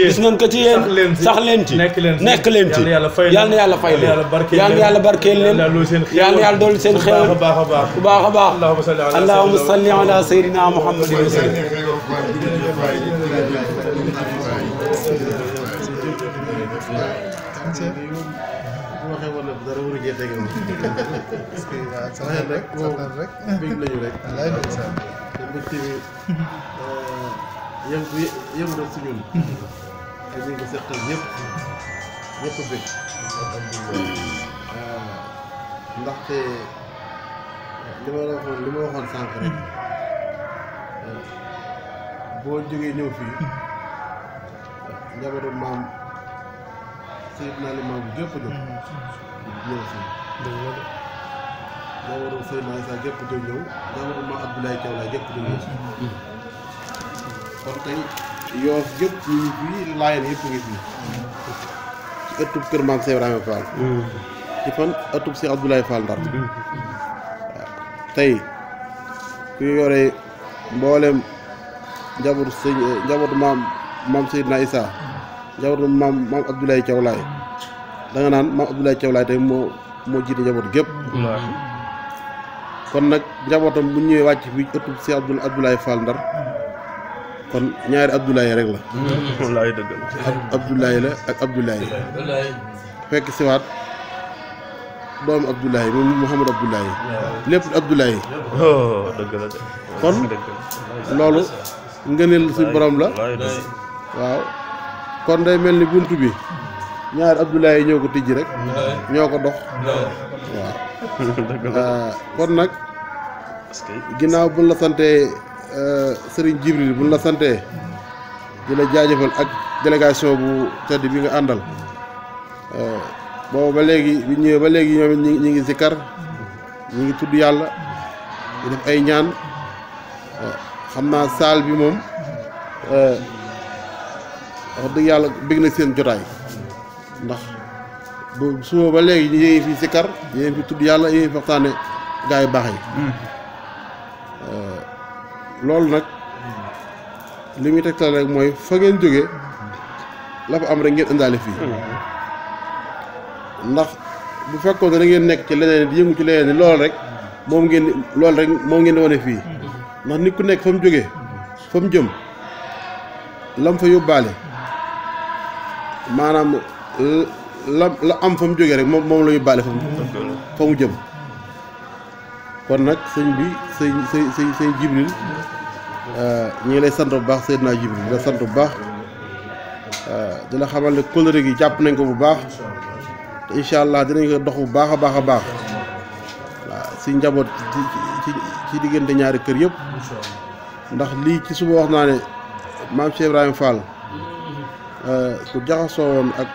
gis ngeen ko ci yéen sax leen ci nekk leen ci yàlla na yàlla fay leen yàlla na yàlla barkeel leen yàlla na yàlla dolli seen xéewal bu baax a baax allahumma salli ala sayyidina muhammadin wa sallam ndaxte li ma waxoon sànq rek boo jógee ñëw fii njabootu maam Seydina Limaamu gépp jóg ñëw fii njabootu Seydina Isa gépp jóg ñëw njabootu maam Abdoulaye Thiaw Laye gépp jóg ñëw kon tey Yoff gépp ñu ngi fii Laayeen yëpp ngi fii ci ëttub kër maam Cheikh Ibrahima Fall ci fan ëttub Cheikh Abdoulaye Fall Ndar tey ku yore mboolem njabootu maam Seydina Issa njabootu maam Abdoulaye Thiaw Laye da nga naan maam Abdoulaye Thiaw Laye tey moo jiite njaboot gépp kon nag njabootam bu ñëwee wàcc fii ëttub Cheikh Abdoulaye Fall Ndar kon ñaari Abdoulaye rek la wallaay dëgg la Abdoulaye la ak Abdoulaye fekk siwaat doomu Abdoulaye moom Mouhamadou Abdoulaye lépp Abdoulaye dëgg la de kon loolu ngëneel suñu borom la waaw kon day mel ni bunt bi ñaari Abdoulaye ñoo ko tijji rek ñoo ko dox waaw kon nag ginnaaw buñ la santee Serigne Jibril buñ la santee di la jaajëfal ak délégation bu tedd bi nga àndal boobu ba léegi bi ñëwee ba léegi ñoom it ñi ngi zikkar ñi ngi tudd yàlla di def ay ñaan xam naa saal bi moom wax dëgg yàlla bég na seen jotaay ndax bu suba ba léegi ñu ngi fi zikkar yéen fi tudd yàlla yéen fi waxtaane gaa yu baax yi loolu nag li muy tegtal rek mooy fa ngeen jóge la fa am rek ngeen indaale fii ndax bu fekkoon ne da ngeen nekk ci leneen di yëngu ci leneen ni loolu rek moom ngeen di wane fii ndax nit ku nekk fa mu jógee fa mu jëm lam fa yóbbaale maanaam la am fa mu jógee rek moom la yóbbaale fa mu jëm kon nag sëñ bi sëñ Jibril ñu ngi lay sant bu baax Seydina Jibril di la sant bu baax di la xamal ne kóllëre gi jàpp nañ ko bu baax te incha allah dinañ ko dox bu baax a baax a baax waaw si njaboot ci diggante ñaari kër yëpp ndax lii ci suba wax naa ne maam Cheikh Ibrahima Fall ku jaxasoo woon ak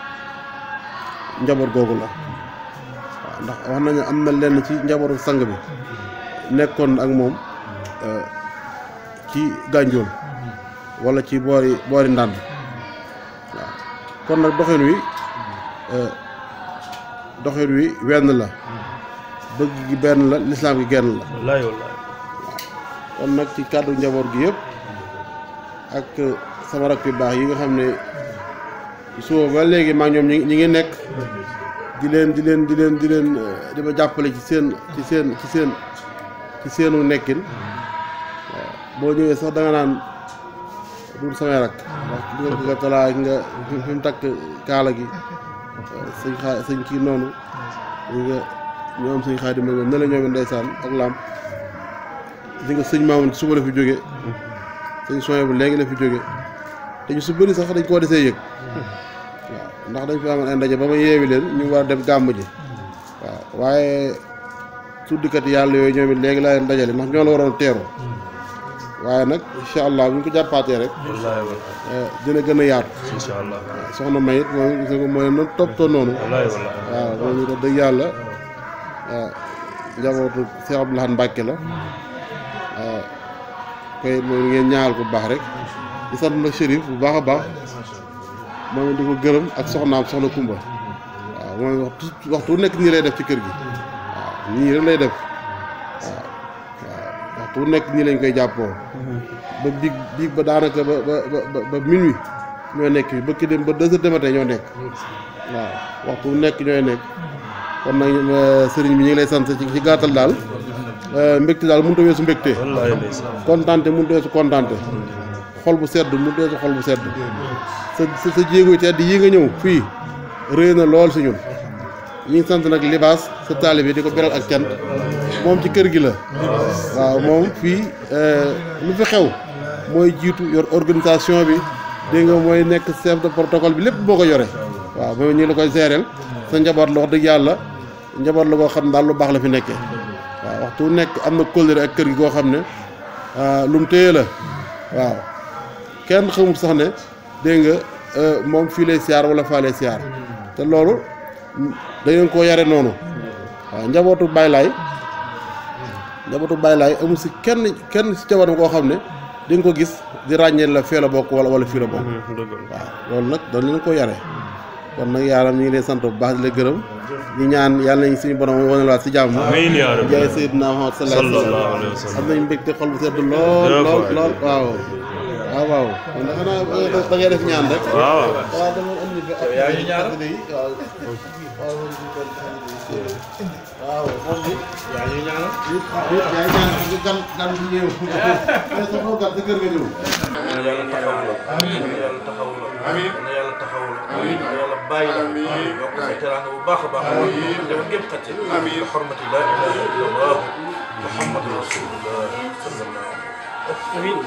njaboot googu la waaw ndax wax nañu am na lenn ci njabootu sang bi nekkoon ak moom ci gànjool wala ci boori ndànd waaw kon nag doxin wi wenn la bëgg gi benn la lislaam gi genn la wallaay wallaay kon nag ci kàddu njaboot gi yëpp ak sama rakk yu baax yi nga xam ne suba ba léegi maa ñoom ñi ngi nekk di ma jàppale ci seenu nekkin waaw boo ñëwee sax da nga naan dul samay rakk ndax dugal ko nga talaa nga fi mu takk kaala gi sëñ kii noonu nga ñoom sëñ Xaadim ne la ñoom ndeysaan ak lam di nga sëñ Maamun suba la fi jóge sëñ soye bu léegi la fi jóge te ñu su bëri sax dañ koo desee yëg waaw ndax dañ fi amoon ay ndaje ba ma yeewi leen ñu war a dem gàmm ji waaw waaye tuddikat yàlla yooyu ñoom it léegi laa leen dajale ndax ñoo la waroon teeru waaye nag incha allah bu ñu ko jàppaatee rek dina gën a yaatu incha allah soxna Mayit moom gis nga ko mooy noonu toppatoo noonu waaw moom ñu ko dëgg yàlla njabootu Cheikh Abdou Lahad Mbacke la koy moom ngeen ñaanal ko bu baax rek di sant nag Chérif bu baax a baax moom di ko gërëm ak soxnaam soxna Kumba waaw mooy waxtu nekk nii lay def ci kër gi waaw nii rek lay def waaw waxtu nekk nii lañ koy jàppoo ba biig ba daanaka ba minuit ñoo nekk fi bëkki dem ba 2 heures du matin ñoo nekk waaw waxtu nekk ñooy nekk kon nag sëriñ bi ñu ngi lay sant ci gàttal daal mbégte daal mënut a weesu mbégte kontaante mënut a weesu kontaante xol bu sedd mënut a weesu xol bu sedd sa jéego yi tedd yi nga ñëw fii rëy na lool si ñun ñu ngi sant nag libaas sa taalibe di ko beral ak cant moom ci kër gi la waaw moom fii lu fi xew mooy jiitu yor organisation bi dégg nga mooy nekk chef de protocole bi lépp boo ko yore waaw moom ñu la koy géréel sa njaboot la wax dëgg yàlla njaboot la koo xam daal lu baax la fi nekkee waaw waxtu nekk am na kóllëre ak kër gi koo xam ne lu mu téye la waaw kenn xamul sax ne dégg nga moom fii lay siyaar wala faa lay siyaar te loolu dañu koo yare noonu waaw njabootu Baay Laay amul si kenn si jabaram koo xam ne di nga ko gis di ràññee la fee la bokk wala fii la bokk waaw loolu nag dañ leen ko yare kon nag yaaram ñu ngi leen sant bu baax di la gërëm ñu ñaan yàlla nañ suñu borom wane waat si jàmm amiin yaa rabbi jaay Seydina Muhammad sallallahu alayhi wa sallam am nañ mbégte xol bu sedd lool waaw kon nag xanaa da ngay def ñaan rek waaw dama andi yaa ngi ñaan waaw moom bi yaa ngi ñaan gan bu ñëw sa xaw gan sa kër nga ñëw yàlla taxaw la amiin yàlla taxaw la amiin yàlla taxaw la amiin yàlla bàyyi la amiin yokk sa teraanga bu baax a baax amiin dafa gépp xacce amiin bi xormati la ilaha illallah muhammadu rasulullah sallallahu amiin